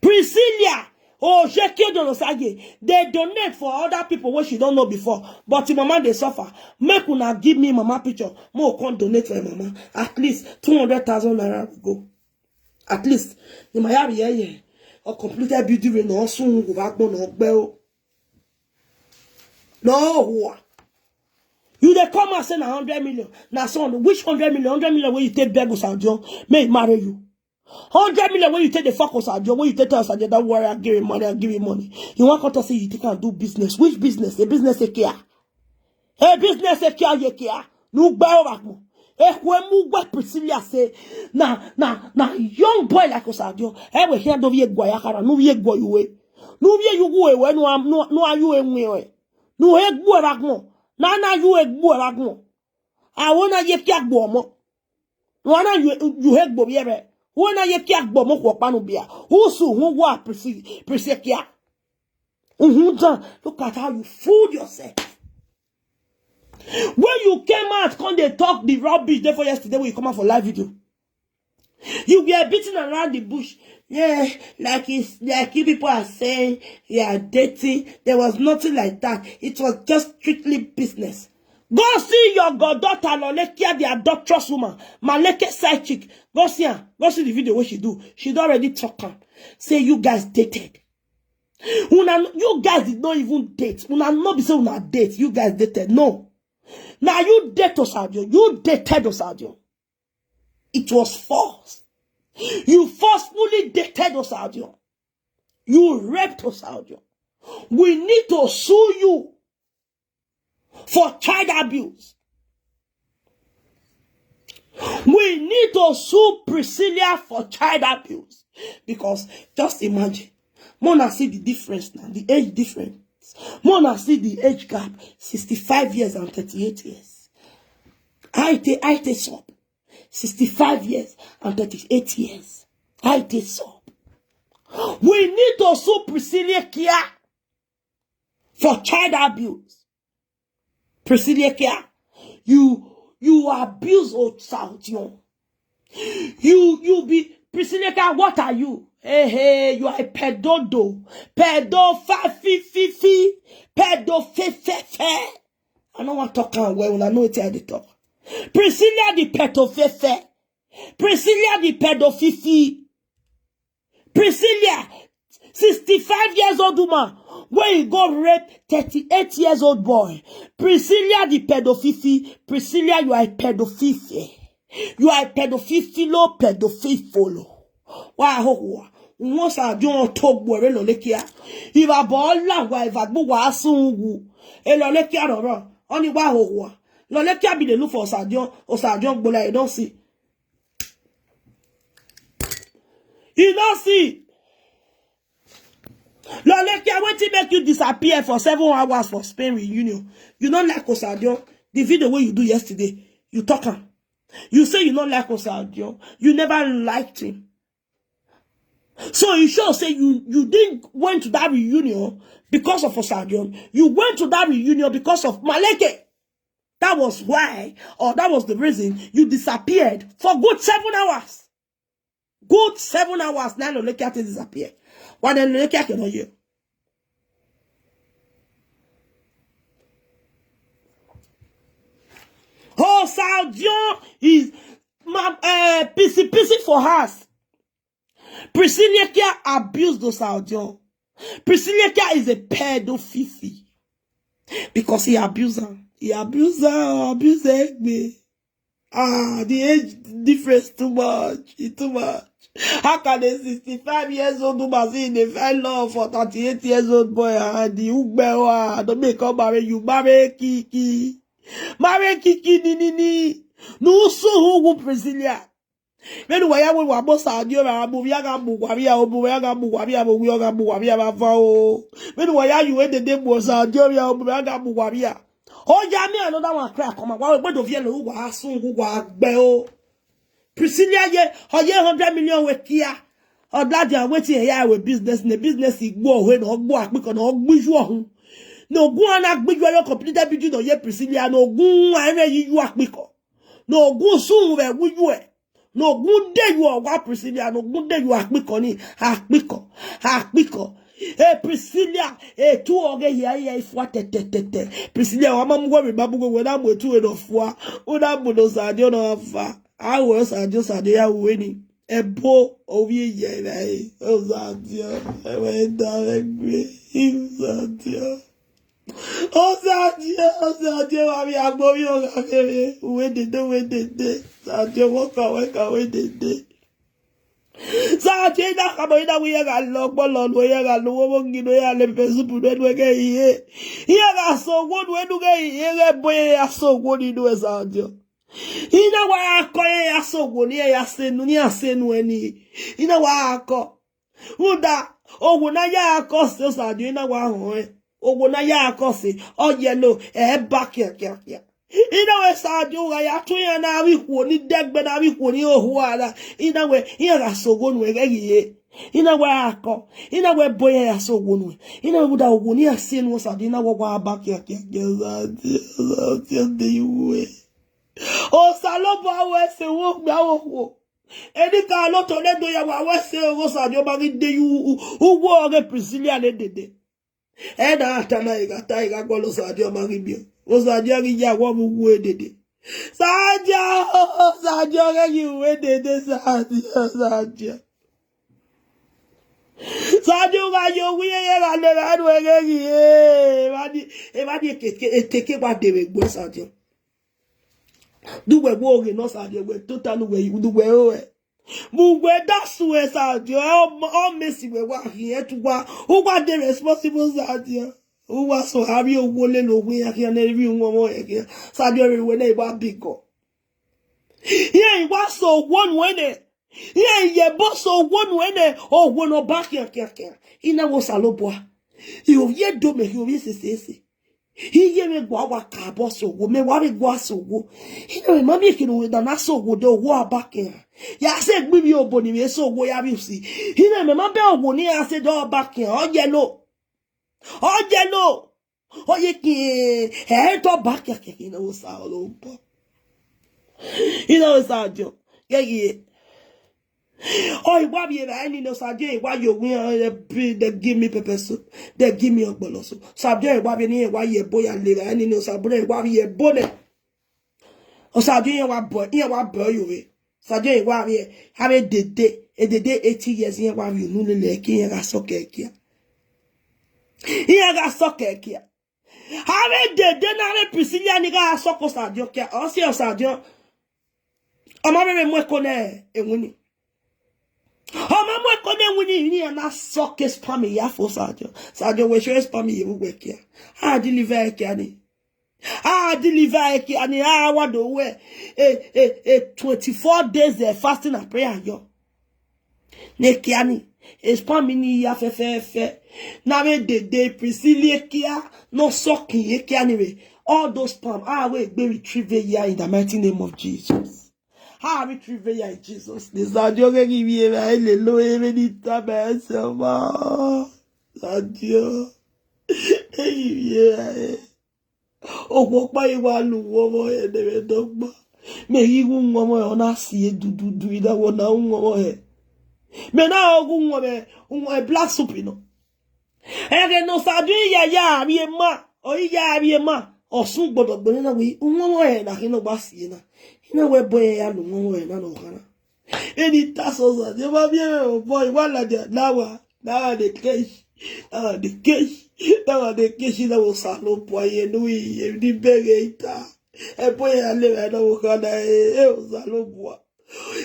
Priscilla Ojekeodonosage dey donate for other people wey she don know before, but im mama dey suffer. Make una give me mama picture, make we come donate for im mama. At least two hundred thousand naira we go. At least ni maya ri eye o completed building re na sun go ba gbon na gbe o. No hua. You dey come and say na hundred million. Na so which hundred million? Hundred million wey you take beg Osadio, may he marry you. Hundred million wey you take dey fuck Osadio, wey you take tell Osadio that worry, I give him money, I give him money. You wan come talk say you take am do business. Which business? A business ekia. A business ekia yekia. No gba orakmo. Ekwe mu gba Priscilla say na na na young boy like Osadio. Ewe here do vie gwa yakara, no vie gwa yuwe. No vie yugu ewe no am no no ayu enwe. No egbu orakmo. Na na yu egbu orakmo. Awona yekia gbomo. Wana you you hate gbo yebe. Wona yekia gbomo kwa panu bia. Usu hu wa Priscilla Priscilla. Uhunja, look at how you fooled yourself. When you came out, come dey talk the rubbish there for yesterday when you come out for live video. You were beating around the bush. Yeah, like it's like you people are saying you are dating. There was nothing like that. It was just strictly business. Go see your goddaughter, Lolekia, the adulterous woman, Maleke side chick. Go see her. Go see the video what she do. She don already talk am. Say you guys dated. Una, you guys did not even date. Una no be say una date. You guys dated. No. Now you date Osadio. You dated Osadio. It was forced. You forcefully dated Osadio. You raped Osadio. We need to sue you for child abuse. We need to sue Priscilla for child abuse. Because just imagine, Mona see the difference now, the age difference. Mona see the age gap, sixty-five years and thirty-eight years. I take I take up. Sixty-five years and thirty-eight years. I take up. We need to sue Priscilla Kia for child abuse. Priscilla Kia, you you abuse Osadio. You you be Priscilla Kia, what are you? Hey hey, you are a pedodo, pedo fa fi fi fi, pedo fe fe fe. I no wan talk am well, una know wetin I dey talk. Priscilla the pedo fe fe, Priscilla the pedo fi fi. Priscilla, sixty-five years old woman, wey e go rape thirty-eight years old boy. Priscilla the pedofifi. Priscilla, you are a pedofifi. You are a pedofifi lo pedofifolo. Wa ho wa. Won sa jon to gbo re Lolekia. Iva bo la wa iva gbo wa sun wu. E Lolekia ro ro. Oni wa ho wa. Lolekia be dey look for Osadio. Osadio gbola e don see. You no see. Lolekia, wetin make you disappear for seven hours for Spain reunion? You no like Osadio. The video wey you do yesterday, you talk am. You say you no like Osadio. You never liked him. So you sure say you you didn't went to that reunion because of Osadio. You went to that reunion because of Maleke. That was why, or that was the reason you disappeared for good seven hours. Good seven hours now, Lolekia to disappear. Why then Lolekia cannot hear? Oh, Saldion is my uh, pissy pissy for us. Priscilla Kia abused Osaldion. Priscilla Kia is a pedofifi. Because he abused her. He abused her, abused her. Ah, the age difference too much. It's too much. How can a sixty-five years old woman say they find love for thirty-eight years old boy and the Ugbewa? Don't make come marry you. Marry Kiki. Marry Kiki ni ni ni. No so who Priscilla. Menu waya we wa bo Saudi Arabia, bu ya ga bu wa ya, o bu ya ga bu wa ya, bu ya ga bu wa ya ba fa o. Menu waya you we de de bu Saudi Arabia, o bu ya ga bu wa ya. Oh yeah, me another one cry come. Wa we do vie lo wa sun gu wa gbe o. Priscilla ye, oh yeah, hundred million we kia. Oh that they are waiting here with business, the business igbo we no gbo apiko no gbuju ohun. No gun ana gbiju yo complete video no ye Priscilla. No gun ene yi yu akpiko. No gun sun we wu yu e. No gun de yu owa Priscilla. No gun de yu akpiko ni. Akpiko. Akpiko. E Priscilla. E tu oge ya ya ifwa te te te te. Priscilla wa mamu we mamu we na mu etu e no fwa. Una mu no sadio no afa. Awo sadio sadio ya weni. Ebo owie ye na e. Osadio. Ewe da we gbe. Osadio. Osadio, osadio wa mi agbo mi o ga kere. We de de we de de. Sadio wo ka we ka we de de. Sadio ina ka bo ina we ya ga lo gbo lo lo ya ga lo wo mo ngi no ya le pe supu no e ge iye. Iye ga so wo no e du ge iye ge bo ya so wo ni no e sadio. Ina wa akọ ye ya so wo ni ya se nu ni ya se nu eni. Ina wa akọ. Uda owo na ya akọ se sadio ina wa ho e. Owo na ya akọ se. O ye no e ba kia kia kia. Ina we sadio ga ya tu ya na wi ku ni degbe na wi ku ni ohu ala. Ina we iya ga so wo nu e ge iye. Ina we akọ. Ina we bo ya so wo nu e. Ina we uda owo ni ya se nu sadio ina we wa ba kia kia kia sadio. Sadio de iwe. Osalobua we se wo gba wo wo. Eni ka lo to le do ya wa we se osadio ma gi de yu. Uwo oge Priscilla le de de. E na ata na iga ta iga gbo lo sadio ma gi bi o. Osadio gi ya wo mu wu e de de. Sadio, sadio ge gi wu e de de sadio, sadio. Sadio ga yo wi e ga le ga nu e ge gi e. Ba di, e ba di ke ke e te ke ba de we gbo sadio. Du we wo ge no sadio we tota nu we du we o e. Mu we da su e sadio. O mesi we wa hi e tu wa. U wa de responsible sadio. U wa so ha bi owo le lo we ya ki ne bi won mo e ki. Sadio re we ne ba bigo. Ye wa so wo nu ene. Ye ye bo so wo nu ene. O wo no ba kia kia kia. Ina wo salobua. Yo ye do me yo ye se se se. Iye me gwa wa ka bo so wo me wa me gwa so wo. Ina me ma mi kinu we da na so wo de wo abakin. Ya se gbi mi obo ni me so wo ya bi si. Ina me ma be owo ni ya se do abakin. O ye lo. O ye lo. O ye ki e to bakin ke ki na wo sa lo bo. Ina wo sadio. Ye ye. Oh, iwa bi eba eni no sadio iwa yo wi e bi they give me pepper soup. They give me ogbolo soup. Sadio iwa bi ni iwa ye bo ya le ba eni no sadio iwa bi ye bo ne. O sadio ye wa bo ye wa bo yo we. Sadio iwa bi e have dede e dede eighty years ye wa bi nu le le ki ye ga so ke kia. Ye ga so ke kia. Have dede na have Priscilla ni ga so ko sadio kia. O si o sadio. Oma me me mwe ko ne e wini. Oma mwe ko ne wini ni ana so ke spam ya fo sadio. Sadio we show spam ye we kia. A deliver e kia ni. A deliver e kia ni a wa do we. E e e twenty-four days e fasting and prayer yo. Ne kia ni. E spam ni ya fe fe fe. Na we dede Priscilla kia. No so ki ye kia ni we. All those spam. A we gbe retrieve ya in the mighty name of Jesus. Ha retrieve ya in Jesus. Ni sadio ge gi mi e ba e le lo e me ni ta ba e se ma. Sadio. E gi mi e ba e. Owo pa iwa lu wo mo e de me dogba. Me yi wu wo mo e ona si e du du du ida wo na wo mo e. Me na ogu wo me wo e black soup no. Ege no sadio ya ya bi e ma. O ya bi e ma. Osun gbodo gbo na we wo mo e na ki no gba si e na. Ina we bo e ya lu wo mo e na no kana. Eni ta so sadio ma bi e o bo iwa la dia na wa. Na wa de kesh. Na wa de kesh. Na wa de kesh na wo salobua ye nu ye ni bere ita. E bo ya le na wo kana e e o salobua.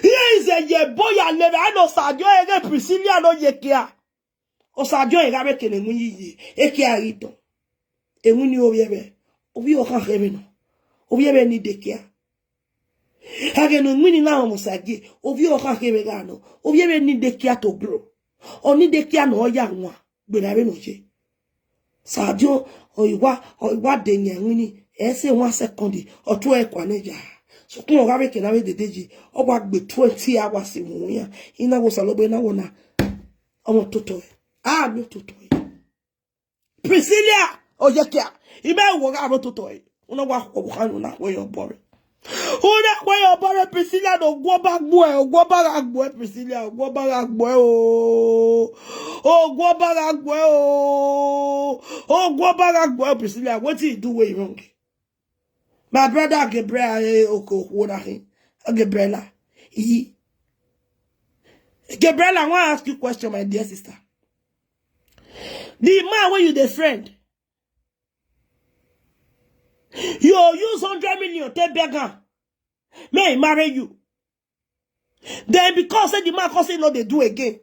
Ye ize ye bo ya le na no sadio e ge Priscilla no ye kia. O sadio e ga be kene mu yi ye. E kia ito. E mu ni o bi e be. O bi o kan he be no. O bi e be ni de kia. Age no mu ni na mo sadio. O bi o kan he be ga no. O bi e be ni de kia to bro. O ni de kia no ya nwa. Gbe na be no je. Sadio o iwa o iwa de nya wini. E se one second. O tu e kwa ne ja. So kun o ga be kene we dede ji. O gba gbe twenty hours mu ya. Ina wo salobua ina wo na. Omo toto e. A mi toto e. Priscilla, Oye kia. Ime wo ga ro toto e. Una wa wo kan una wo yo bore. Una wo yo bore Priscilla no gwo ba gbo e, gwo ba ga gbo e Priscilla, gwo ba ga gbo e o. O gwo ba ga gbo e o. O gwo ba ga gbo e Priscilla. Wetin you do wey wrong? My brother Gabriel, eh, okay, what I Gabriela. He, Gabriela, I want to ask you a question, my dear sister. The man when you the friend, you use hundred million, take beg am. May he marry you. Then because say the man come say no, they do again.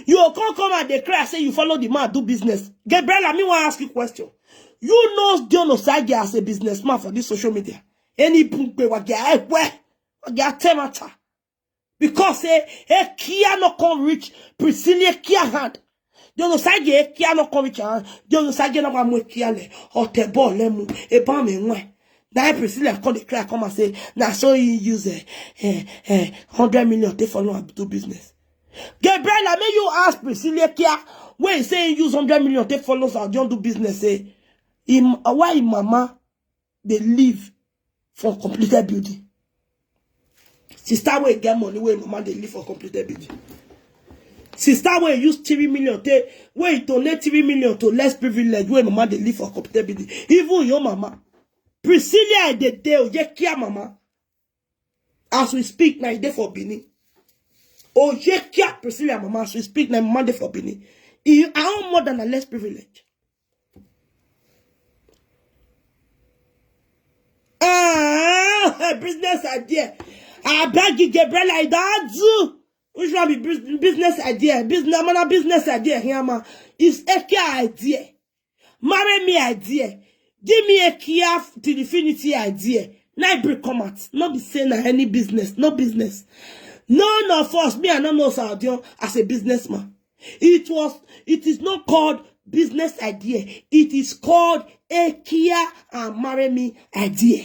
You come come and they cry, say you follow the man, do business. Gabriela, me want to ask you a question. You know John Osage as a businessman for this social media. Any pumpe wa get where? Wa get temata. Because eh, eh, kia no come reach Priscilla kia hand. John Osage eh, kia no come reach hand. John Osage no wa mu kia le. Hotel ball le mu. E ba me nwe. Na Priscilla come dey cry come and say, na so he use eh, eh, eh, hundred million take follow am do business. Gabriela, may you ask Priscilla kia when he say he use hundred million take follow Saudi do business. Eh, him, why him mama they live for completed building? Sister wey get money wey mama dey live for completed building. Sister wey use three million take wey donate three million to less privilege wey mama dey live for completed building. Even your mama, Priscilla, dey dey oye kia mama. As we speak now, e dey for Benin. Oye kia Priscilla mama, as we speak now, mama dey for Benin. E, I own more than a less privilege. Ah, business idea. I beg you, Gabriela, I don't do. Which one be bus- business idea? Business, man, business idea here, man. It's a care idea. Marry me idea. Give me a care till infinity idea. Now I bring come out. Not be saying na any business, no business. None of us, me, I don't know Saudi as a businessman. It was, it is not called business idea. It is called a care and marry me idea.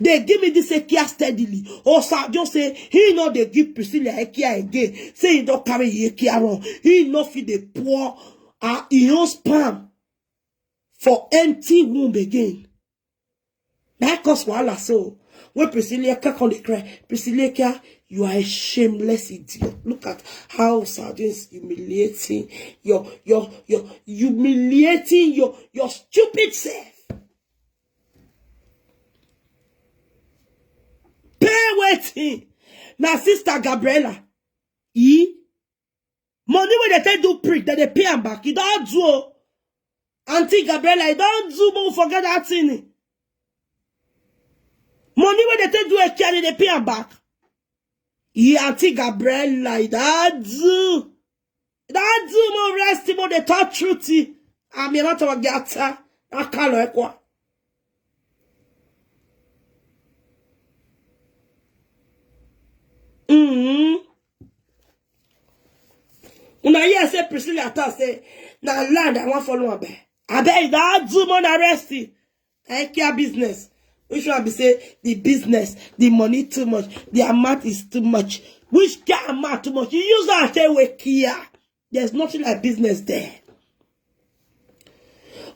They give me this ekia steadily. Osadio say he no dey give Priscilla ekia again. Say he don carry ekia run. He no fit dey pour uh, him own sperm for empty womb again. That cause wahala so. When Priscilla ekia come dey cry, Priscilla ekia, you are a shameless idiot. Look at how Osadio is humiliating your your your humiliating your your stupid self. Pay wetin? Na sister Gabriela. E money wey dey take do prick, dem dey pay am back. E don do o. Auntie Gabriela, e don do, mo forget that thing. Money wey dey take do a care, dem dey pay am back. E Auntie Gabriela, e don do. That do mo rest mo dey talk truth. Ami ma to gata. Akalo ekwa. Mm-hmm. Una hear say Priscilla talk say na land I wan follow am buy. Abeg, that do mo na rest. I care business. Which one be say the business, the money too much, the amount is too much. Which kind amount too much? You use that say we care. There's nothing like business there.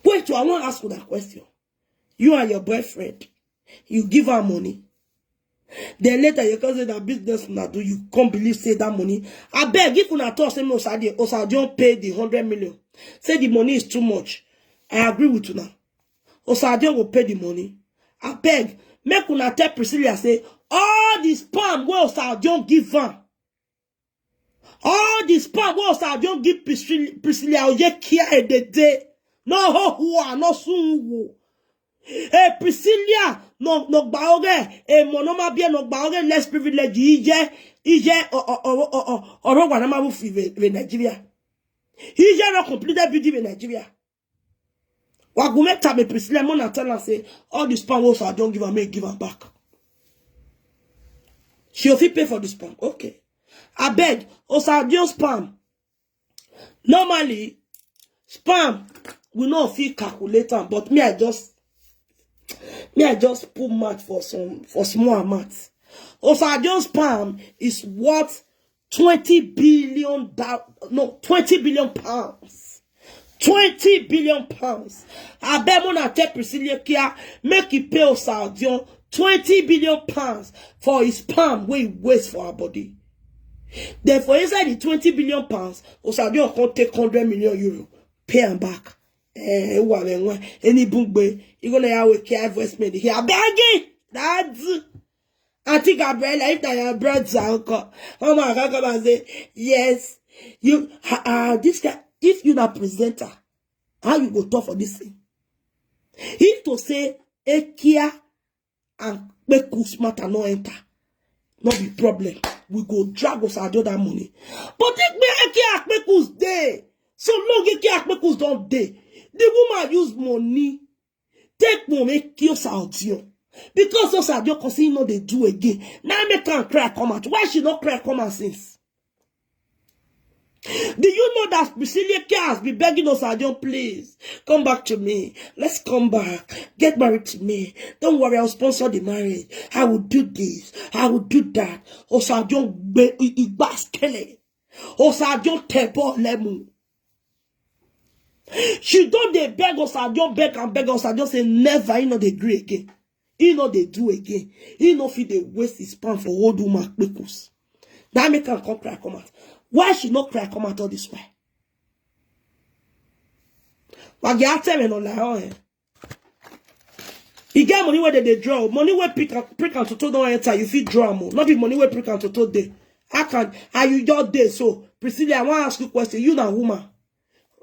Wait, I want to ask you that question. You and your boyfriend, you give her money. Then later you come say that business una do, you come believe say that money. I beg if una talk say no, Osadi, Osadi don't pay the hundred million. Say the money is too much. I agree with una. Osadion go pay the money. I beg, make una tell Priscilla say all the sperm wey Osadion give am, all the sperm wey Osadion give Priscilla, Priscilla Oyekia Edede, no ho hua, no sun wo. Eh, Priscilla, no no gba oge, eh, mo no ma bie no gba oge less privilege ije ije o o o o o ro wa na ma bu fi ve Nigeria. Ije no completed building in Nigeria. Wagume tabe Priscilla, mo na tell her say all the sperm wey Osadio give am, make give am back. She go fit pay for the sperm. Okay. I beg, Osadio sperm. Normally, sperm, we no fit calculate am, but me, I just me, I just put math for some for small amount. Osadio sperm is worth twenty billion, no, twenty billion pounds. Twenty billion pounds. Abeg, una tell Priscilla Kia, make he pay Osadion twenty billion pounds for his sperm wey he waste for her body. Then for inside the twenty billion pounds, Osadion come take hundred million euro, pay am back. Eh, wa me nwa, any bungbe, you gonna have a care investment here. Abeg, that's Auntie Gabriella, if na your brother, uncle, come on, come and say, yes. You, ah, ah, this guy, if you na presenter, how you go talk for this thing? If to say, Ekia and Kpekus matter no enter, no be problem. We go drag us out that money. But if me Ekia and Kpekus dey, so long Ekia and Kpekus don dey, the woman use money take money kill Osadion. Because Osadion, cause he no dey do again. Now make am cry come out. Why she no cry come out since? Do you know that Priscilla Care has been begging Osadion, please, come back to me. Let's come back. Get married to me. Don't worry, I'll sponsor the marriage. I will do this. I will do that. Osadion gbe igbaskele. Osadion tebo lemu. She don dey beg Osadion, beg and beg Osadion, say never, he no dey gree again. He no dey do again. He no fit dey waste his pound for old woman kpekus. That make am come cry come out. Why she no cry come out all this while? Wagi atem no la oh eh. E get money wey dem dey draw, money wey prick and prick and toto don enter, you fit draw am o. No be money wey prick and toto dey. How can, are you just dey so? Priscilla, I wan ask you question. You na woman.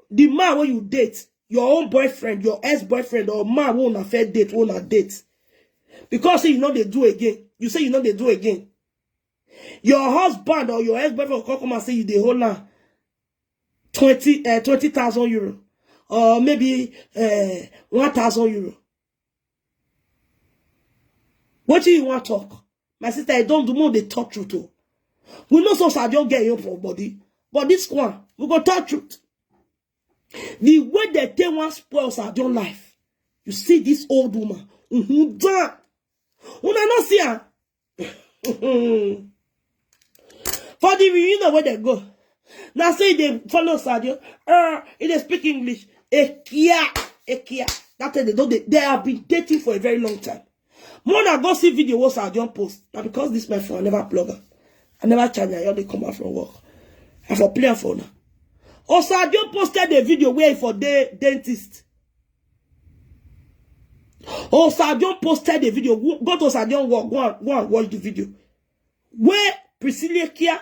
The man wey you date, your own boyfriend, your ex-boyfriend, or man wey una first date, wey una date. Because say you no dey do again. You say you no dey do again. Your husband or your ex-boyfriend come come and say you dey hold am twenty, uh, twenty thousand euro, or maybe uh, one thousand euro. What do you want talk? My sister, I don't do more the talk truth. Oh. We know so I don't get you for body. But this one, we go talk truth. The way they take one spoils our own life. You see this old woman. Mm-hmm, done. Una no see her. For the reunion where they go. Now say they follow Sadio. Uh, he dey speak English. Ekia, Ekia. That time they don't. They, they have been dating for a very long time. Mona go see video what Sadio post. Now because this my phone, I never plug am. I never charge am. I only come out from work. I for play am for now. Osadio posted a video where he for the dentist. Osadio posted a video. Go to Osadio work. Go and, go and watch the video. Where Priscilla Kia,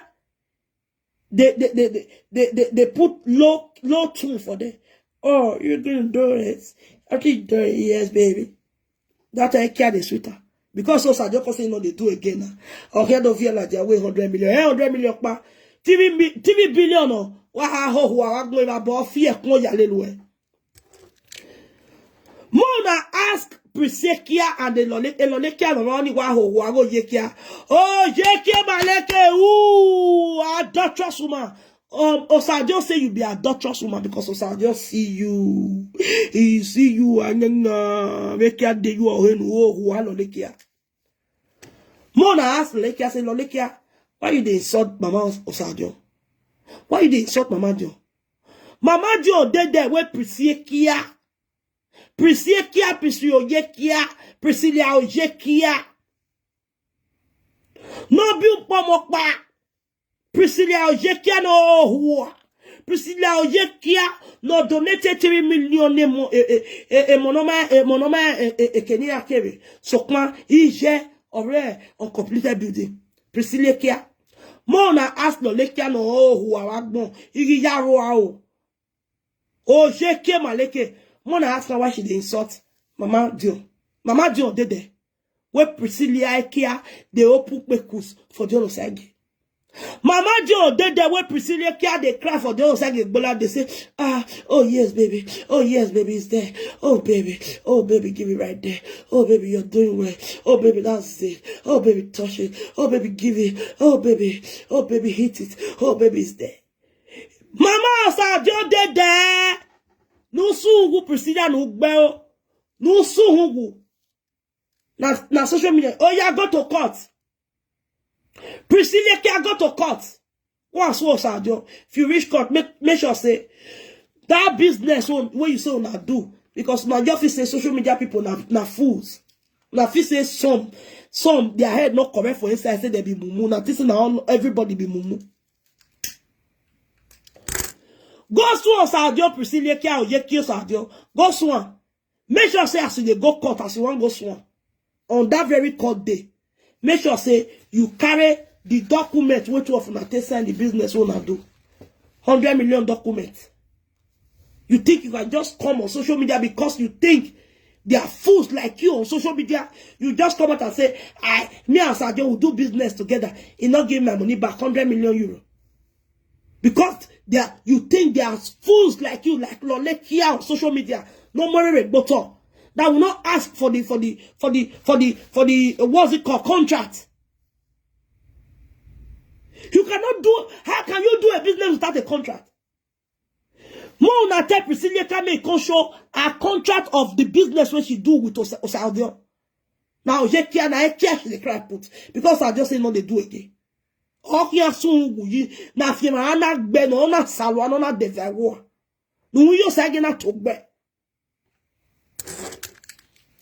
they they they they they, they, they put low low tune for them. Oh, you're gonna do it. I think do it, yes, baby. That I care the sweeter. Because Osadio come say no, they do again now. Okay, don't feel like they weigh hundred million. Eh, hundred million pa. T V mi- T V billion no. Wa ha ho ho wa go ma bo fi e kun ya le lu e. Mona ask Priscilla and the Lole, Elolekia no ni wa ho ho wa go yekia. Oh, yekia maleke ooh, adulterous woman. Um, Osadio say you be adulterous woman because Osadio see you. He see you and then uh, make ya de you oh ho ho Lolekia. Mona ask Lolekia, say Lolekia, why you dey insult Mama Os- Osadio? Why you dey insult Mama Dio? Mama Dio dey there where Priscilla Kia. Priscilla Kia, Priscilla Oyekia, Priscilla Oyekia. No be upomokpa. Priscilla Oyekia no hua. Priscilla Oyekia no donated three million e mo e e e e monoma e monoma e e e kenya kere. So kwa ije ore on completed building. Priscilla Kia. Mo na ask no lekia no hua wa gbon. Igi yaro a o. Oyekia maleke. Mo na ask her why she dey insult Mama Dio. Mama Dio dey there. Where Priscilla Kia dey open kpekus for the other side. Mama Joe dey there where Priscilla Kia dey cry for the other side. Gbola dey say, ah, oh yes, baby. Oh yes, baby, it's there. Oh baby, oh baby, give it right there. Oh baby, you're doing well. Oh baby, that's it. Oh baby, touch it. Oh baby, give it. Oh baby, oh baby, hit it. Oh baby, it's there. Mama Osadio dey there. Nusu hu Priscilla no gbẹ o. Nusu hu hu. Na na social media. Oh yeah, go to court. Priscilla Kia go to court. Go and sue Osadio. If you reach court, make make sure say That business one wey you say una do, because una just fit say social media people na na fools. Una fit say some some their head no correct for inside, say they be mumu. Na this na all everybody be mumu. Go sue Osadio, Priscilla Kia Oyekio Osadio. Go sue am. Make sure say as you dey go court, as you wan go sue am, on that very court day, make sure say you carry the document wey two of una take sign the business wey una do. Hundred million document. You think you can just come on social media because you think there are fools like you on social media? You just come out and say, "I, me and Sadio will do business together." He not give my money back, hundred million euro. Because they are, you think they are fools like you, like Lole Kia on social media, no more a bottle, that will not ask for the for the for the for the for the uh, what's it called, contract. You cannot do. How can you do a business without a contract? More una tell Priscilla Kame come show a contract of the business when she do with Osa- Osadio. Now Oyekia, na Ekia she dey cry put because I just say no they do again. Okia sun wuyi na fi ma ana gbe no na salwa no na devewo. Nu yo sa ge na to gbe.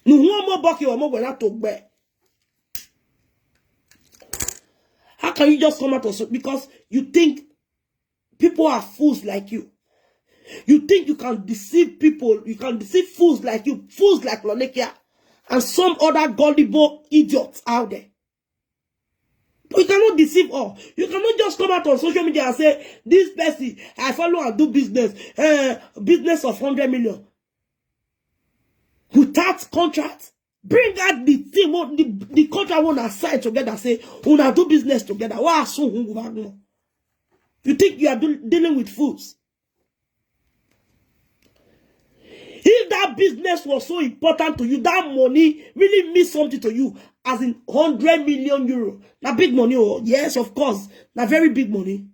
Nu hu mo boki o mo gbe na to gbe. How can you just come out of so because you think people are fools like you? You think you can deceive people? You can deceive fools like you, fools like Lonekia, and some other gullible idiots out there. But you cannot deceive all. You cannot just come out on social media and say, "This person, I follow and do business, uh, business of hundred million." Without contract, bring out the thing, what the, the contract one I sign together, say, "Una do business together." Why soon? You think you are do, dealing with fools? If that business was so important to you, that money really means something to you, as in hundred million euro. Now, big money, oh, yes, of course, now very big money.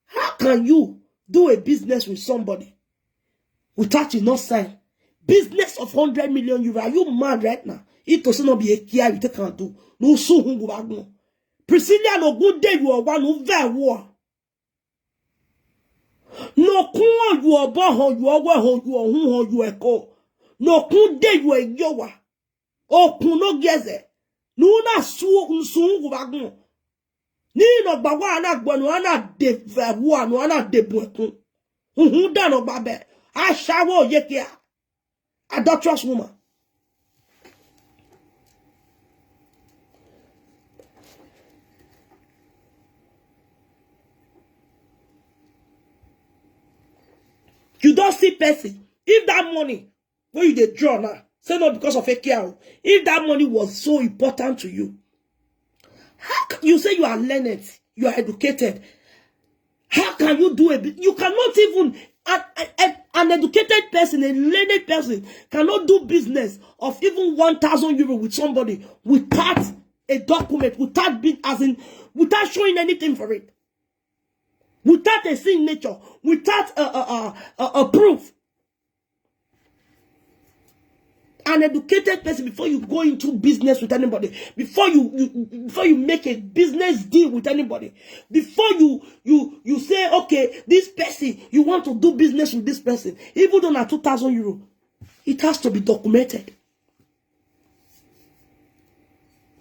How can you do a business with somebody without you not sign? Business of hundred million euro. Are you mad right now? It does not be a care you take and do. No, so who go back no. Priscilla no good day you are one who very war. No kun you are born ho you are where ho you are who ho you are call. No kun day you are yowa. O kun no geze. No na su nsu who back no. Ni no gba wa na gbo no ana de very war no ana de bu ekun. Hu hu da no gba be. Ashawo Oyekia. Adulterous woman. You don't see person. If that money when you dey draw now, say no because of A K R. If that money was so important to you, how can you say you are learned, you are educated? How can you do a bit? You cannot even an, an, an educated person, a learned person, cannot do business of even one thousand euro with somebody without a document, without being as in, without showing anything for it, without a signature, without a, a, a, a, a proof. An educated person before you go into business with anybody, before you, you before you make a business deal with anybody, before you you you say, "Okay, this person, you want to do business with this person," even though na two thousand euro, it has to be documented.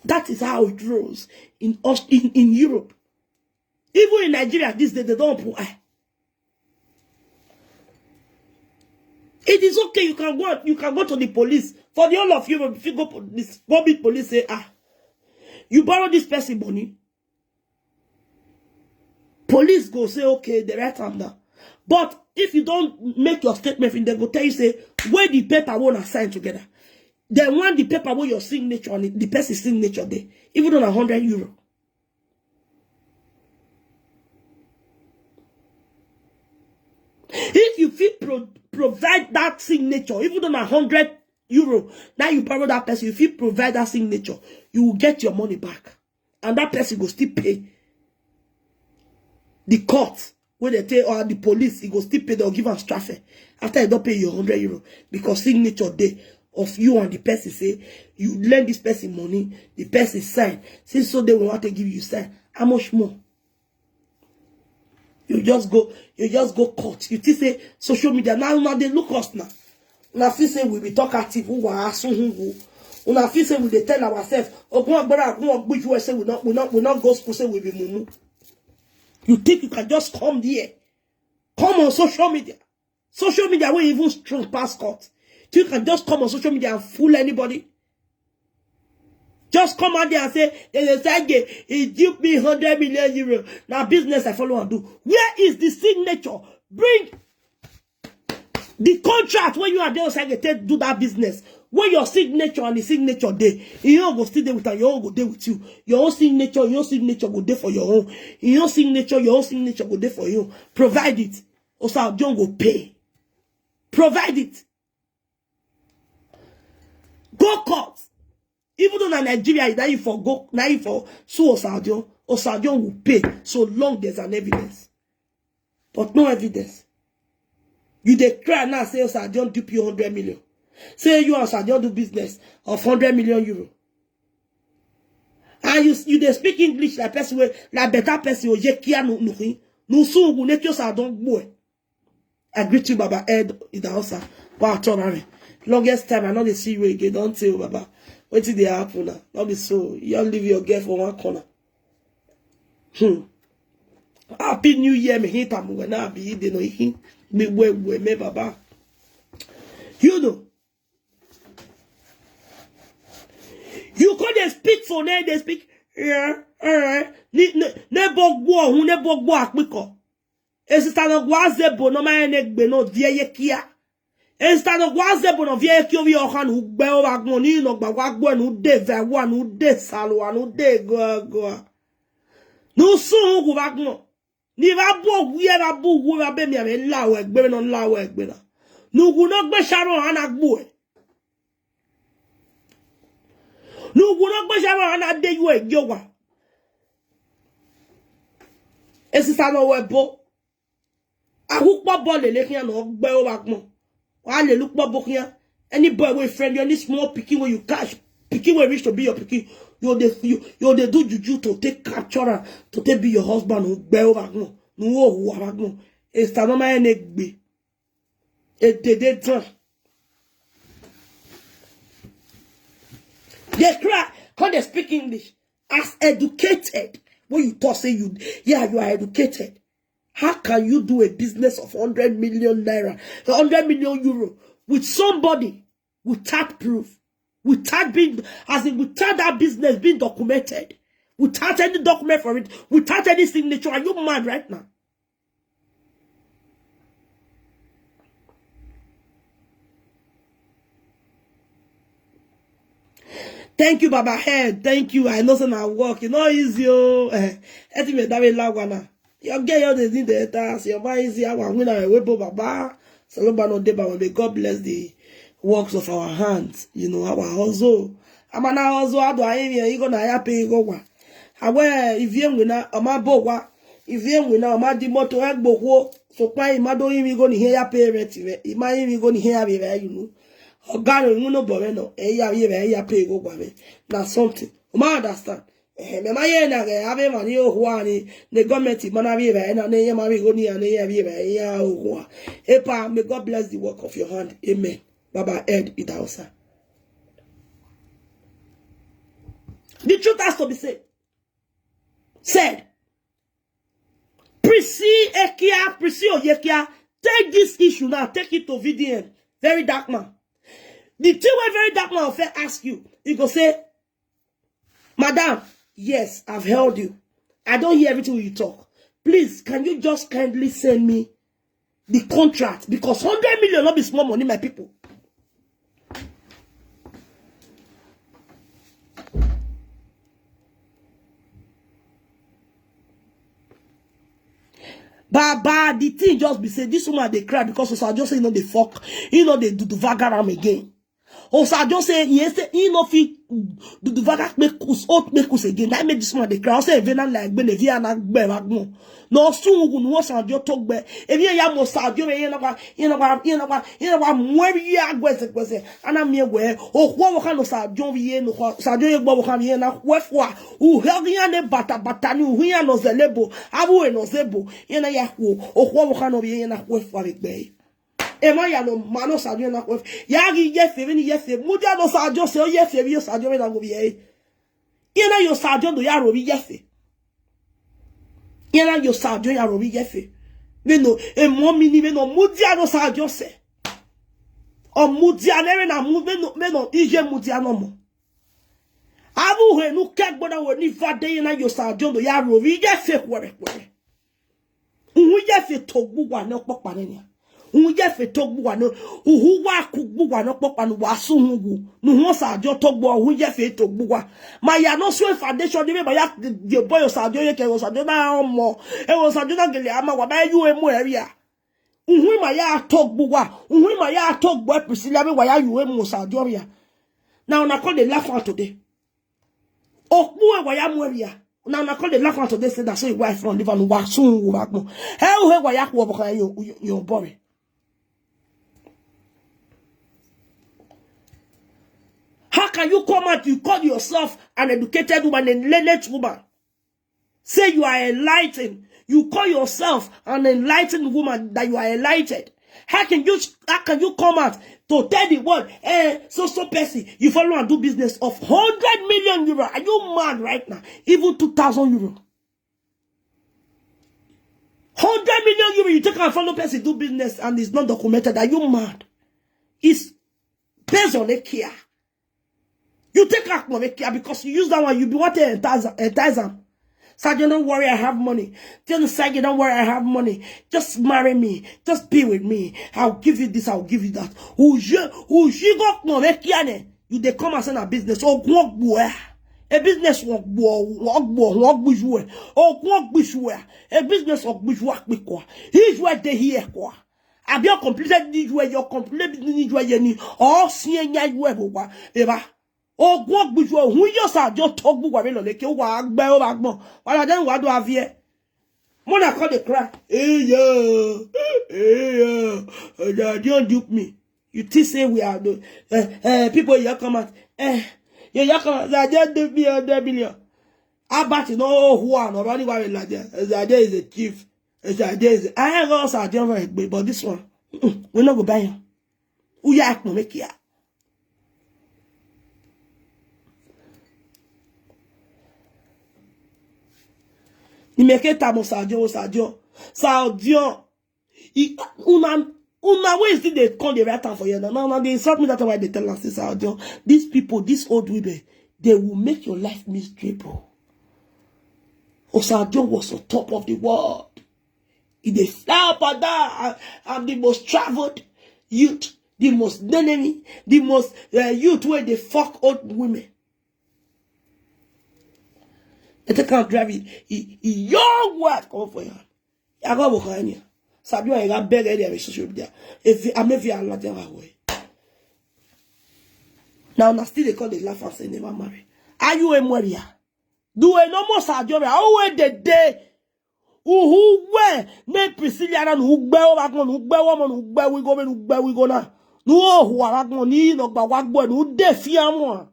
That is how it rolls in Aus- in, in Europe. Even in Nigeria these days, they don't put eye. It is okay. You can go. You can go to the police. For the whole of Europe, if you go police, go meet police, say, "Ah, you borrow this person money." Police go say, "Okay, they write am down." But if you don't make your statement, they go tell you say, "Where the paper one are signed together?" Then when the paper where your signature on it, the person signature there, even on a hundred euro. If you fit pro- provide that signature, even on a hundred euro, now you borrow that person, if you provide that signature, you will get your money back. And that person go still pay the court when they take or the police, he go still pay, they'll give am straffe. After you don't pay your hundred euro, because signature day of you and the person say you lend this person money, the person sign. Since so they will want to give you sign. How much more? You just go, you just go court. You think say social media now, now they look us now. Una feel say we be talkative, who are asking who. Una feel say we dey tell ourselves, "Ogun agbara, ogun ogbuju," say we not, we not, we not go school, say we be mumu. You think you can just come there, come on social media, social media wey even strong pass court. You can just come on social media and fool anybody. Just come out there and say, "They say, he duped me hundred million euro. Now business I follow and do." Where is the signature? Bring the contract when you are there, say, take do that business. When your signature and the signature dey, you don't go still there with am, your own go dey with you. Your own signature, your signature go dey for your own. Your own signature, your own signature go dey for you. Provide it. Osadio go pay. Provide it. Go court. Even though na Nigeria, na you for go, na you for sue Osadio. Osadio will pay so long there's an evidence. But no evidence. You dey cry now, say Osadio dupe you hundred million. Say you and Osadio do business of hundred million euro. And you, you dey speak English like person wey, like better person, oye kia no, no, no, so we let you Osadio boy. I greet you, Baba Ed Idahosa. Wow, turn around. Longest time I no dey see you again. Don't tell Baba. Wetin dey happen now? No be so. You all leave your girl for one corner. Hmm. Happy New Year, me hit am when I be the no him. Me we we me Baba. You know. You come dey speak for there, dey speak. Yeah, all right. Ni ne ne bo gbo ohun, ne bo gbo apiko. Esita no gwa zebo no ma ene gbe no die ye kia. Esita no gwa zebo no vie ye kio vi ohan u gbe o wa gbon ni no gba wa gbo nu de ve wa nu de salo wa nu de go go. Nu sun u gu wa gbon. Ni va bu ogu ye va bu ogu va be mi ame la we gbe no la we gbe na. Nu gu no gbe sharo ana gbo e. Nu gu no gbe sharo ana de yo e yo wa. Esita no we bo. Ahu po bo le le kian no gbe o wa gbon. Wa le lu po bo kian. Any boy wey friend you, any small pikin wey you catch, pikin wey reach to be your pikin, you dey you you dey do juju to take capture am, to take be your husband. No gbe o wa gbon. No o wa gbon. Esita no ma ene gbe. E dey dey done. They cry, come they speak English. As educated, when you talk, say you, yeah, you are educated. How can you do a business of hundred million naira, hundred million euro with somebody without proof, without being, as in, without that business being documented, without any document for it, without any signature? Are you mad right now? Thank you, Baba Head. Thank you. I know say na work. You know easy, oh. Eh, I think that way lawana. Your girl, you dey need the task. Your man easy. I want win a webo, Baba. So no, no dey, Baba. May God bless the works of our hands. You know, our hustle. I'm an hustle. How do I even, you gonna hire pay go one? Awe, if you win, I'm a bo wa. If you win, I'm a di moto egbo wo. So pa ima do imi go ni here ya pay rent we. Ima imi go ni here ya be, you know. Oga no, you know, but no. Eh, ya, ya, ya pay go one. Na something. You ma understand? Eh, me ma ye na ge ave mani o hua ni. The government, man, ave ve na ne ye ma vi go ni, ne ye vi ve ya o hua. Epa, may God bless the work of your hand. Amen. Baba Ed Idahosa. The truth has to be said. Said. Prissy Ekia, Prissy Oyekia, take this issue now, take it to V D M. Very dark man. The thing wey very dark man will first ask you, he go say, "Madam, yes, I've heard you. I don't hear everything you talk. Please, can you just kindly send me the contract?" Because hundred million not be small money, my people. Baba, the thing just be say this woman dey cry because Osadio say he no dey fuck, he no dey do the vagaram again. Osadio say he say he no fit do the vaga make us out make us again. That make this man dey cry. Say Vena like Benevia na gbe magmo. No soon we no Osadio talk be. If you ya mo Osadio, you know what, you know what, you know what, you know what, more ya gwese gwese. And I'm here where oh what kind of Osadio we no Osadio ye gbo kan ye na we fwa. U hagi ya ne bata bata ni u ya no zelebo. Abu e no zebo. Ye na ya wo. Oh what kind of ye na we fwa be. Ema ya no mano Osadio na kwef. Ya gi yefe vini yefe. Mudia no Osadio se o yefe bi Osadio me na go bi e. Ye na yo Osadio no ya ro bi yefe. Ye na yo Osadio ya ro bi yefe. Me no e mo mi ni me no mudia no Osadio se. O mudia ne me na mu me no me no ije mudia no mo. Abu he nu ke gbona wo ni vade ye na yo Osadio no ya ro bi yefe kwere kwere. Uhu yefe togbu wa no popa ne nya. Uhu yefe togbu wa no. Uhu wa kugbu wa no popa no wa su hu gu. Nu hu Osadio togbu uhu yefe togbu wa. Ma ya no so foundation ni me ba ya the boy Osadio ye ke Osadio na omo. E Osadio na gele ama wa ba yu e mo area. Uhu ma ya togbu wa. Uhu ma ya togbu e Priscilla me wa ya yu e mo Osadio ya. Now na call the laugh out today. Okpu e wa ya mo area. Now na call the laugh out today say that so your wife from live and wa soon wo back mo. He u he wa ya ku obo kan yo yo bore. How can you come out, you call yourself an educated woman, a learned woman? Say you are enlightened. You call yourself an enlightened woman that you are enlightened. How can you how can you come out to tell the world, eh, so so person, you follow and do business of hundred million euro? Are you mad right now? Even two thousand euro. Hundred million euro, you take and follow person do business and it's not documented. Are you mad? It's based on a care. You take akpo make care because you use that one, you be want to entice entice am. Sadio, don't worry, I have money. Tell the Sadio, don't worry, I have money. Just marry me. Just be with me. I'll give you this, I'll give you that. Uji go akpo make care ne. You dey come and say na business. Ogun ogbu e. A business won gbo ogbo won gbuju e. Ogun ogbuju e. A business ogbuju akpiko. Iju e dey here kwa. Abi you completed ni iju e, you completed ni iju e ye ni. O si enya iju e bo wa. Eba. Ogun ogbuju e. Hu yo Sadio togbu wa me lo leke wa gbe o ba gbon. Wa la den wa do avie. Mona call the cry. Hey yo. Hey yo. Sadio dupe me. You think say we are the uh, uh, people you come out. Eh, you you come out. Sadio dupe me hundred million. Albert, you know who are not running away like that. Sadio is a thief. Sadio is. I ain't gonna Sadio very big, but this one, mm-mm, we not go buy him. Who you act make here? You make it time Sadio, Sadio, Sadio. He, una una wey still dey come dey write am for here now. Now now they insult me, that's why they tell am say Sadio. These people, these old women, they will make your life miserable. Osadio was on top of the world. He dey fly up and down. I'm the most traveled youth, the most enemy, the most uh, youth where they fuck old women. They take out drive it. He, he young wife come for you. I go behind you. Sabi why I got beg area with social media. If I'm if you are not there way. Now, now still they call the laugh and say never marry. Are you a warrior? Do a no more Sadio? How where the day? Uhu we ne Priscilla na nu gbe o ba kon nu gbe wo mo nu gbe wi go me nu gbe wi go na. Nu o hu ara kon ni no gba wa gbo nu de fi amo.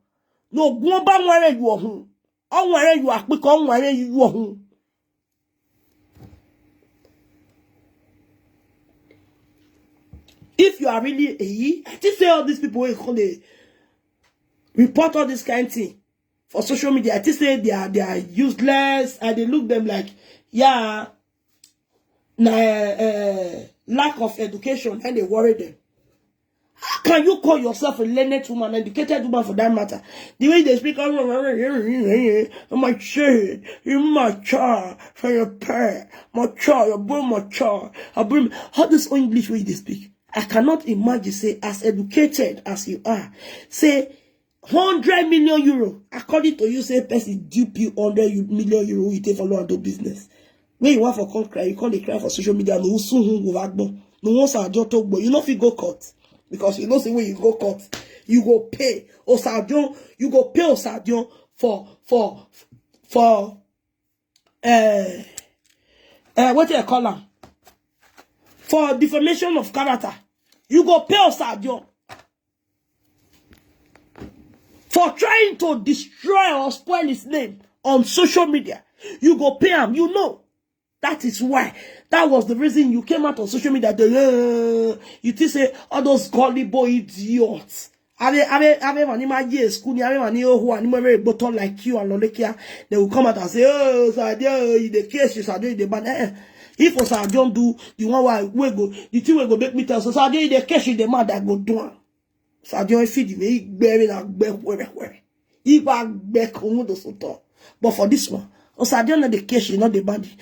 No gun ba won re yu ohun. O won re yu apiko o won re yu ohun. If you are really a, I think say all these people wey come dey report all this kind thing for social media, I think say they are they are useless and they look them like, yeah, na uh, lack of education and they worry them. How can you call yourself a learned woman, educated woman for that matter? The way they speak, I'm mature, you're mature, for your parent, mature, your boy mature, I bring all this English way they speak. I cannot imagine, say, as educated as you are, say, hundred million euro. According to you, say, person dupe you hundred million euro, you take for and do business. When you want for come cry, you come dey cry for social media, no soon who go back. No one say I just talk, but you know if you go court. Because you know say when you go court, You go pay Osadion. You go pay Osadion for for for uh, uh what do you call am? For defamation of character. You go pay Osadion for trying to destroy or spoil his name on social media. You go pay him. You know. That is why. That was the reason you came out on social media. The, uh, you think say all those gullible idiots. Are are are money my year school? Are money oh who are more bottom like you and Lolekia? They will come out and say, oh, Sadio, you the case, you Sadio, you the ban. Eh, eh. If Osadion do the one why we go, the thing we go make me tell. So Sadio, you the case, you the mad that go do am. Sadio, if you the way, you bury na bury where where. If I bury come do so talk. But for this one, Osadion not the case, you not the body.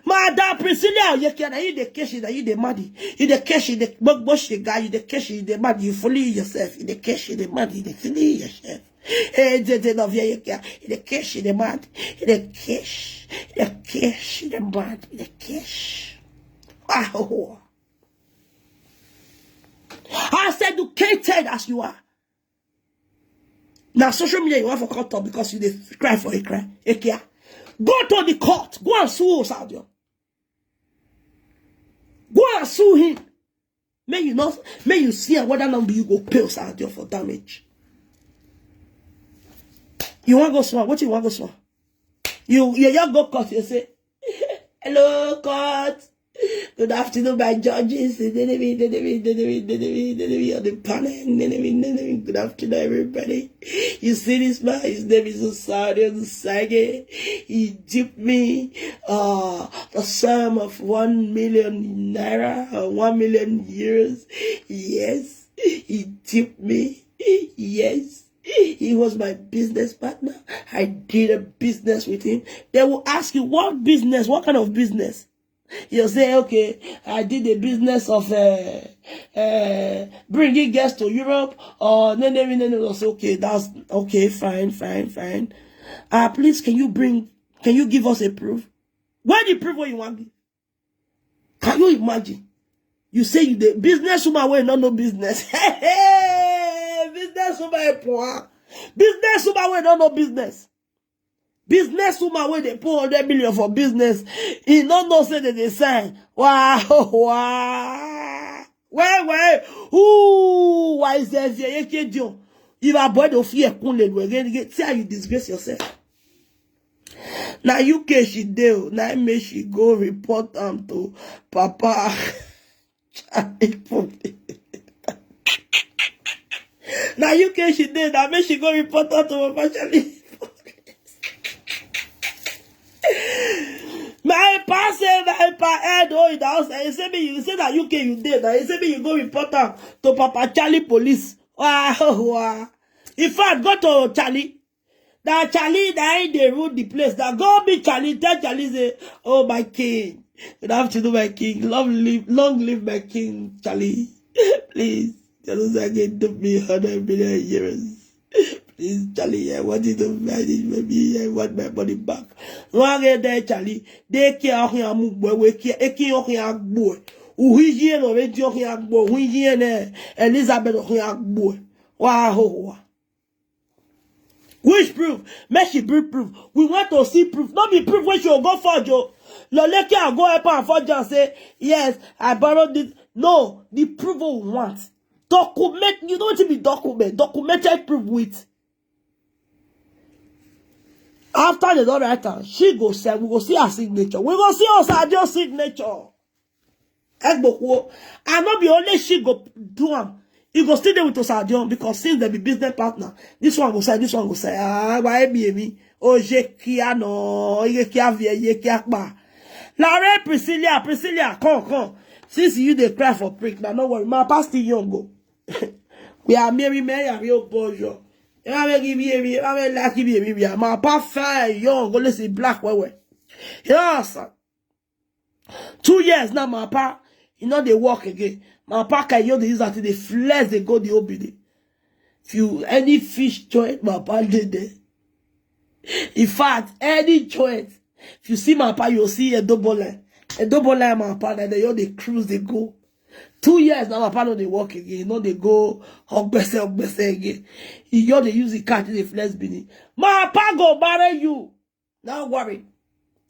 Madam Priscilla, you can you the case, you the body. You the case, you the but but she guy, you the case, you the body. You fully yourself, you the case, you the body, you the fully yourself. Hey, J J, no, yeah, you can. You the case, you the mad. You the case, you the case, you the mad, you the case. Ah, oh. As educated as you are, now social media you want for cut up because you dey cry for a cry. Ekia, go to the court, go and sue Osadion. Go and sue him. May you not, may you see whether not you go pay Osadion for damage. You want go sue? What you want go sue? You you just go court. You say, hello court. Good afternoon, my judges. Nenemi, nenemi, nenemi, nenemi, nenemi on the panel. Nenemi, nenemi. Good afternoon, everybody. You see this man? His name is Osadion Sage. He duped me uh, the sum of one million naira or one million euros. Yes, he duped me. Yes, he was my business partner. I did a business with him. They will ask you, what business? What kind of business? You say, okay, I did a business of uh, uh, bringing guests to Europe or no, no, no, no, no. Okay, that's okay, fine, fine, fine. Uh, please, can you bring, can you give us a proof? Where the proof what you want? Can you imagine? You say you the business woman wey no know business. Business woman poor. Business woman wey no know business. Business woman wey dey put hundred million for business. He no know say they dey sign. Wow, wow. Well, well. Ooh, why is there fear? If I boy don't fear, kunle again, see how you disgrace yourself. Na U K she dey o, na im make she go report am to Papa Charlie police. Na U K she dey, na make she go report am to Papa Charlie police. My pa say, my pa head, oh, in the house. He say me, you say that U K you dey, na he say me you go report am to Papa Charlie police. Wow, wow. In fact, go to Charlie. That Charlie, that he dey rule the place. That go be Charlie, tell Charlie say, oh my king, good afternoon my king, long live, long live my king Charlie. Please, Jerusalem give me hundred million euros. Please, Charlie, I want you to manage with me. I want my money back. One day, Charlie, they care of him, we care, they care of him, boy. Uhiye no redio him, boy. Uhiye ne Elizabeth him, boy. Wow. Which proof? Make she bring proof. We want to see proof. Not be proof when she go forge. Loleke and go help her forge and say, yes, I borrowed this. No, the proof we want. Document, you know what be document. Documented proof with. After they don't write her, she go say, we go see her signature. We go see Osadio signature. Egbokwo. And not be only she go do am. He go still dey with Osadion because since they be business partner, this one go say, this one go say, ah, why be me? Oh, Jekia no, Jekia vie, Jekia pa. Larry, Priscilla, Priscilla, come, come. Since you dey cry for prick, now no worry, my pastor young go. We are Mary, Mary, are real bojo. You know, give me, you know, like give me, my pa fine young go listen black well well. Yes, sir. Two years now, my pa, he not dey work again. My pa can you use that they flex they go the O B D. If you any fish joint, my pa did there. In fact, any joint, if you see my pa, you'll see a double line. A double line, my pa, that they all they cruise they go. Two years now, my papa no dey work again. No dey go ogbese ogbese again. He just dey use the car to dey flex Benin. My papa go marry you. No worry.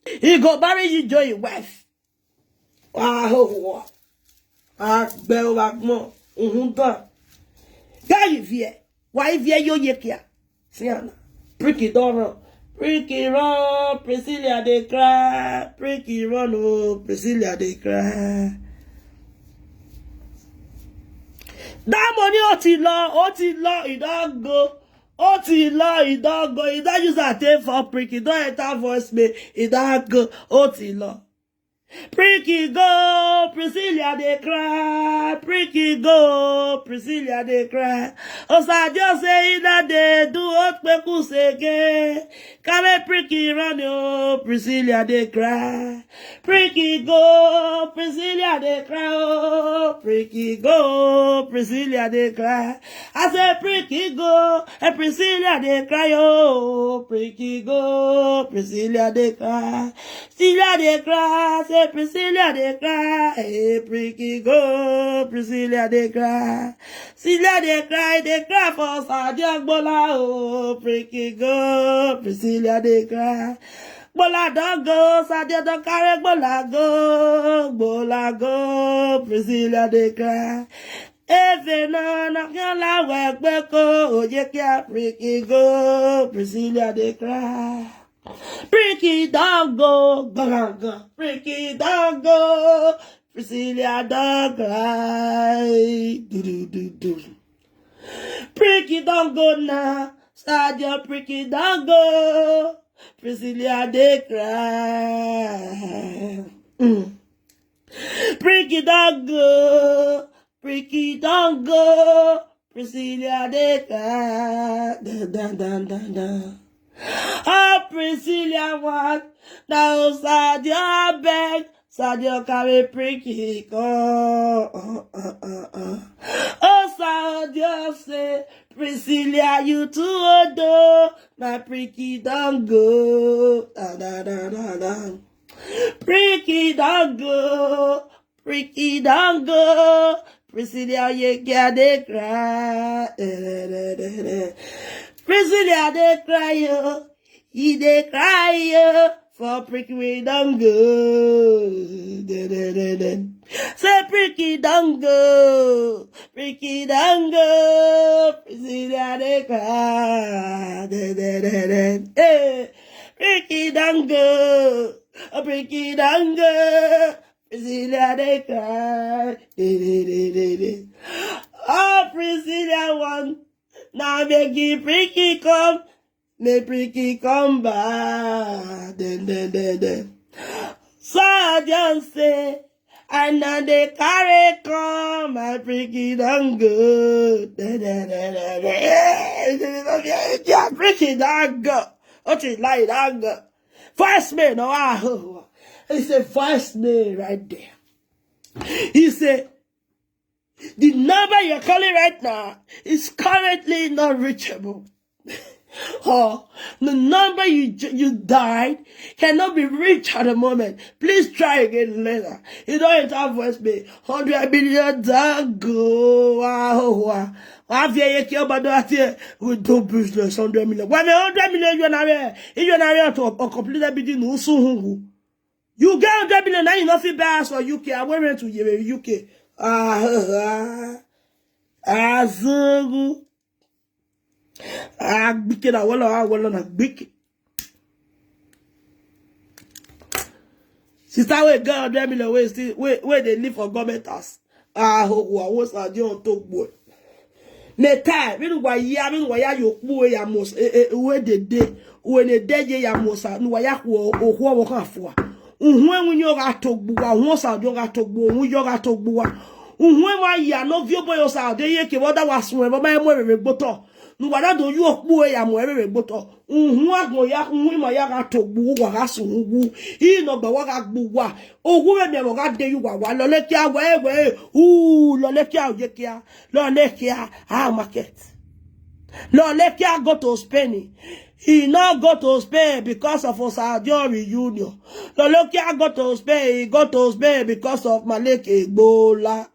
He go marry you, join your wife. Wow. Agbe o agmo. Uhun gan. Guy, if here. Why if here yo ye kia? See, Anna. Pricky don run. Pricky run. Priscilla dey cry. Pricky run. Oh, Priscilla dey cry. That money, ó ti lọ, ó ti lọ, e don go. Ó ti lọ, e don go. E don use am take for Pricky. Don enter voicemail. E don go. Ó ti lọ. Pricky go, Priscilla dey cry. Pricky go, Priscilla dey cry. Osadio say he no dey do hot kpekus again. Carry Pricky run, oh, Priscilla dey cry. Pricky go, Priscilla dey cry, oh. Pricky go, Priscilla dey cry. I say Pricky go, and Priscilla dey cry, oh. Pricky go, Priscilla dey cry. Priscilla dey cry, say Priscilla dey cry. Hey, Pricky go, Priscilla dey cry. Priscilla dey cry, dey cry for Sadio Gbola, oh. Pricky go, Priscilla dey cry. Gbola don go, Sadio don carry Gbola go. Gbola go, Priscilla dey cry. Efe na na kala we pe ko, oye kia, Pricky go, Priscilla dey cry. Pricky don go, gaga. Pricky don go, Priscilla don cry. Do, do, do, do. Pricky don go now. Sadio, Pricky don go. Priscilla dey cry. Mm. Pricky don go. Pricky don go. Priscilla dey cry. Dun, dun, dun, dun, dun. Oh, Priscilla one. Now Sadio beg. Sadio carry Pricky come. Uh, uh, uh, uh. Oh, Sadio say, Priscilla, you too old, oh. My Pricky don go. Da, da, da, da, da. Pricky don go. Pricky don go. Priscilla, you can dey cry. Eh, eh, eh, eh, eh. Priscilla dey cry, yo. He dey cry, yo. For Pricky we don go. De, de, de, de. Say Pricky don go. Pricky don go. Priscilla dey cry. De, de, de, de. Hey, Pricky don go. Oh, Pricky don go. Priscilla dey cry. De, de, de, de, de. Oh, Priscilla one. Now make Pricky come. Make Pricky come back. Den, den, den, den. Sadio say, I no dey carry come, my Pricky don go. Den, den, den, den, den. Yeah, Pricky don go. What you lie, don go. Voicemail, no, ah, oh, oh. He say voicemail right there. He say, the number you're calling right now is currently not reachable. Or the number you ju- you died cannot be reached at the moment. Please try again later. You don't enter voice me. Hundred million don go. Wow, wow. Why have you here? But not here. We do business. Hundred million. Why me hundred million? You na here. If you na here to a complete everything, who soon who? You get hundred million, now you no fit buy house for U K. I went to U K. Ah, ah, ah, Zungu. Ah, gbike na wala, ah, wala na gbike. Sister, we get hundred million, we still, we, we dey live for government house. Ah, ho, ho, ho, sa di on to boy. Me time, me no wa ya, me no wa ya yo kpu ya mos, eh, eh, we de de, we ne de ye ya mosa, no wa ya ho, o ho wo kan fo. Uhun enwu yo ga to gbu wa, uhun sa di o ga to gbu, uhun yo ga to gbu wa. Uhun wa ya no vi obo yo sa de ye ke wo da wa sun e, bo ma e mo e re gboto. No wa da do yo kpu ya mo e re gboto. Uhun agbon ya, uhun imo ya ga to gbu wa ga sun wu. I no gba wa ga gbu wa. Ogun we mi emo ga de yu wa wa. Lo le kia we we. U, lo le kia ye kia. Lo le kia. Ah, market. Lo le kia go to Spain. He no go to Spain because of Osadio reunion. Lo le kia go to Spain. He go to Spain because of Maleke Gbola.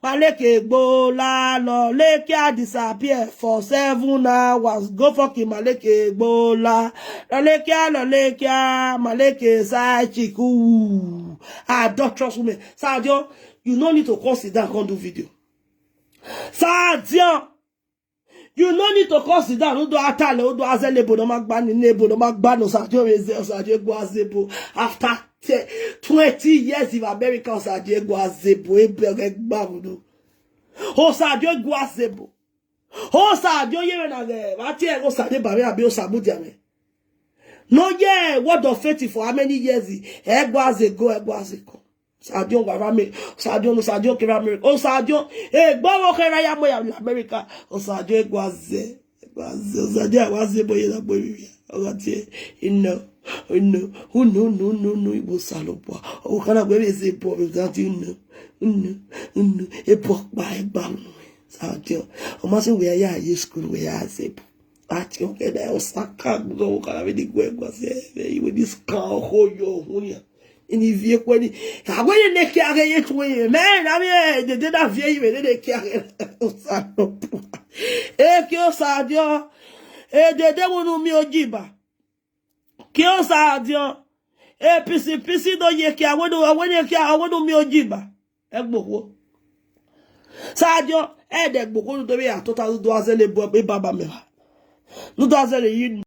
Maleke Egbola, Lolekia disappear for seven hours. Go fucking Maleke Egbola. Lolekia, Lolekia, Maleke side chick. Ooh. Adulterous women. Sadio, you no need to come sit down, come do video. Sadio, you no need to come sit down. Udo atale, udo azele, bo no magbani nebo, no magbano, Sadio eze, Sadio Egwuazebo. After te- twenty years in America, Sadio Egwuazebo, ebe egbabudu. O Sadio Egwuazebo. O Sadio yere na ge, wati e o Sadio babe abi o Sadio diame. No ye word of faith for how many years? Egwuazego, Egwuazego. Sadio wa rame, Sadio no Sadio ke rame. O Sadio, e gbawo ke ra ya mo ya America. O Sadio Egwaze. Egwaze, o Sadio Egwazebo ye na bo mi. O ga tie, ino, ino, unu, unu, unu, unu, Igbo salopwa. O kana gbe be ze po be that you know. Unu, unu, e po pa e ba. Sadio. O ma se we ya ye school we ya ze. Ati o ke da o saka go o kana be di gwe gwa se. Iwe this ka o ho yo hu ya. Ini vie kweni. Agwe ne ke age ye tuwe. Man, I mean, they did that vie, they did ke age. O Sadio. E ke o Sadio. E dede wonu mi ojiba. Ke o Sadio. E pisi pisi do ye ke awenu awenu ke awenu mi ojiba. Egbogbo. Sadio, e de gbogbo do be atota do azele bo e baba me. Do azele yin.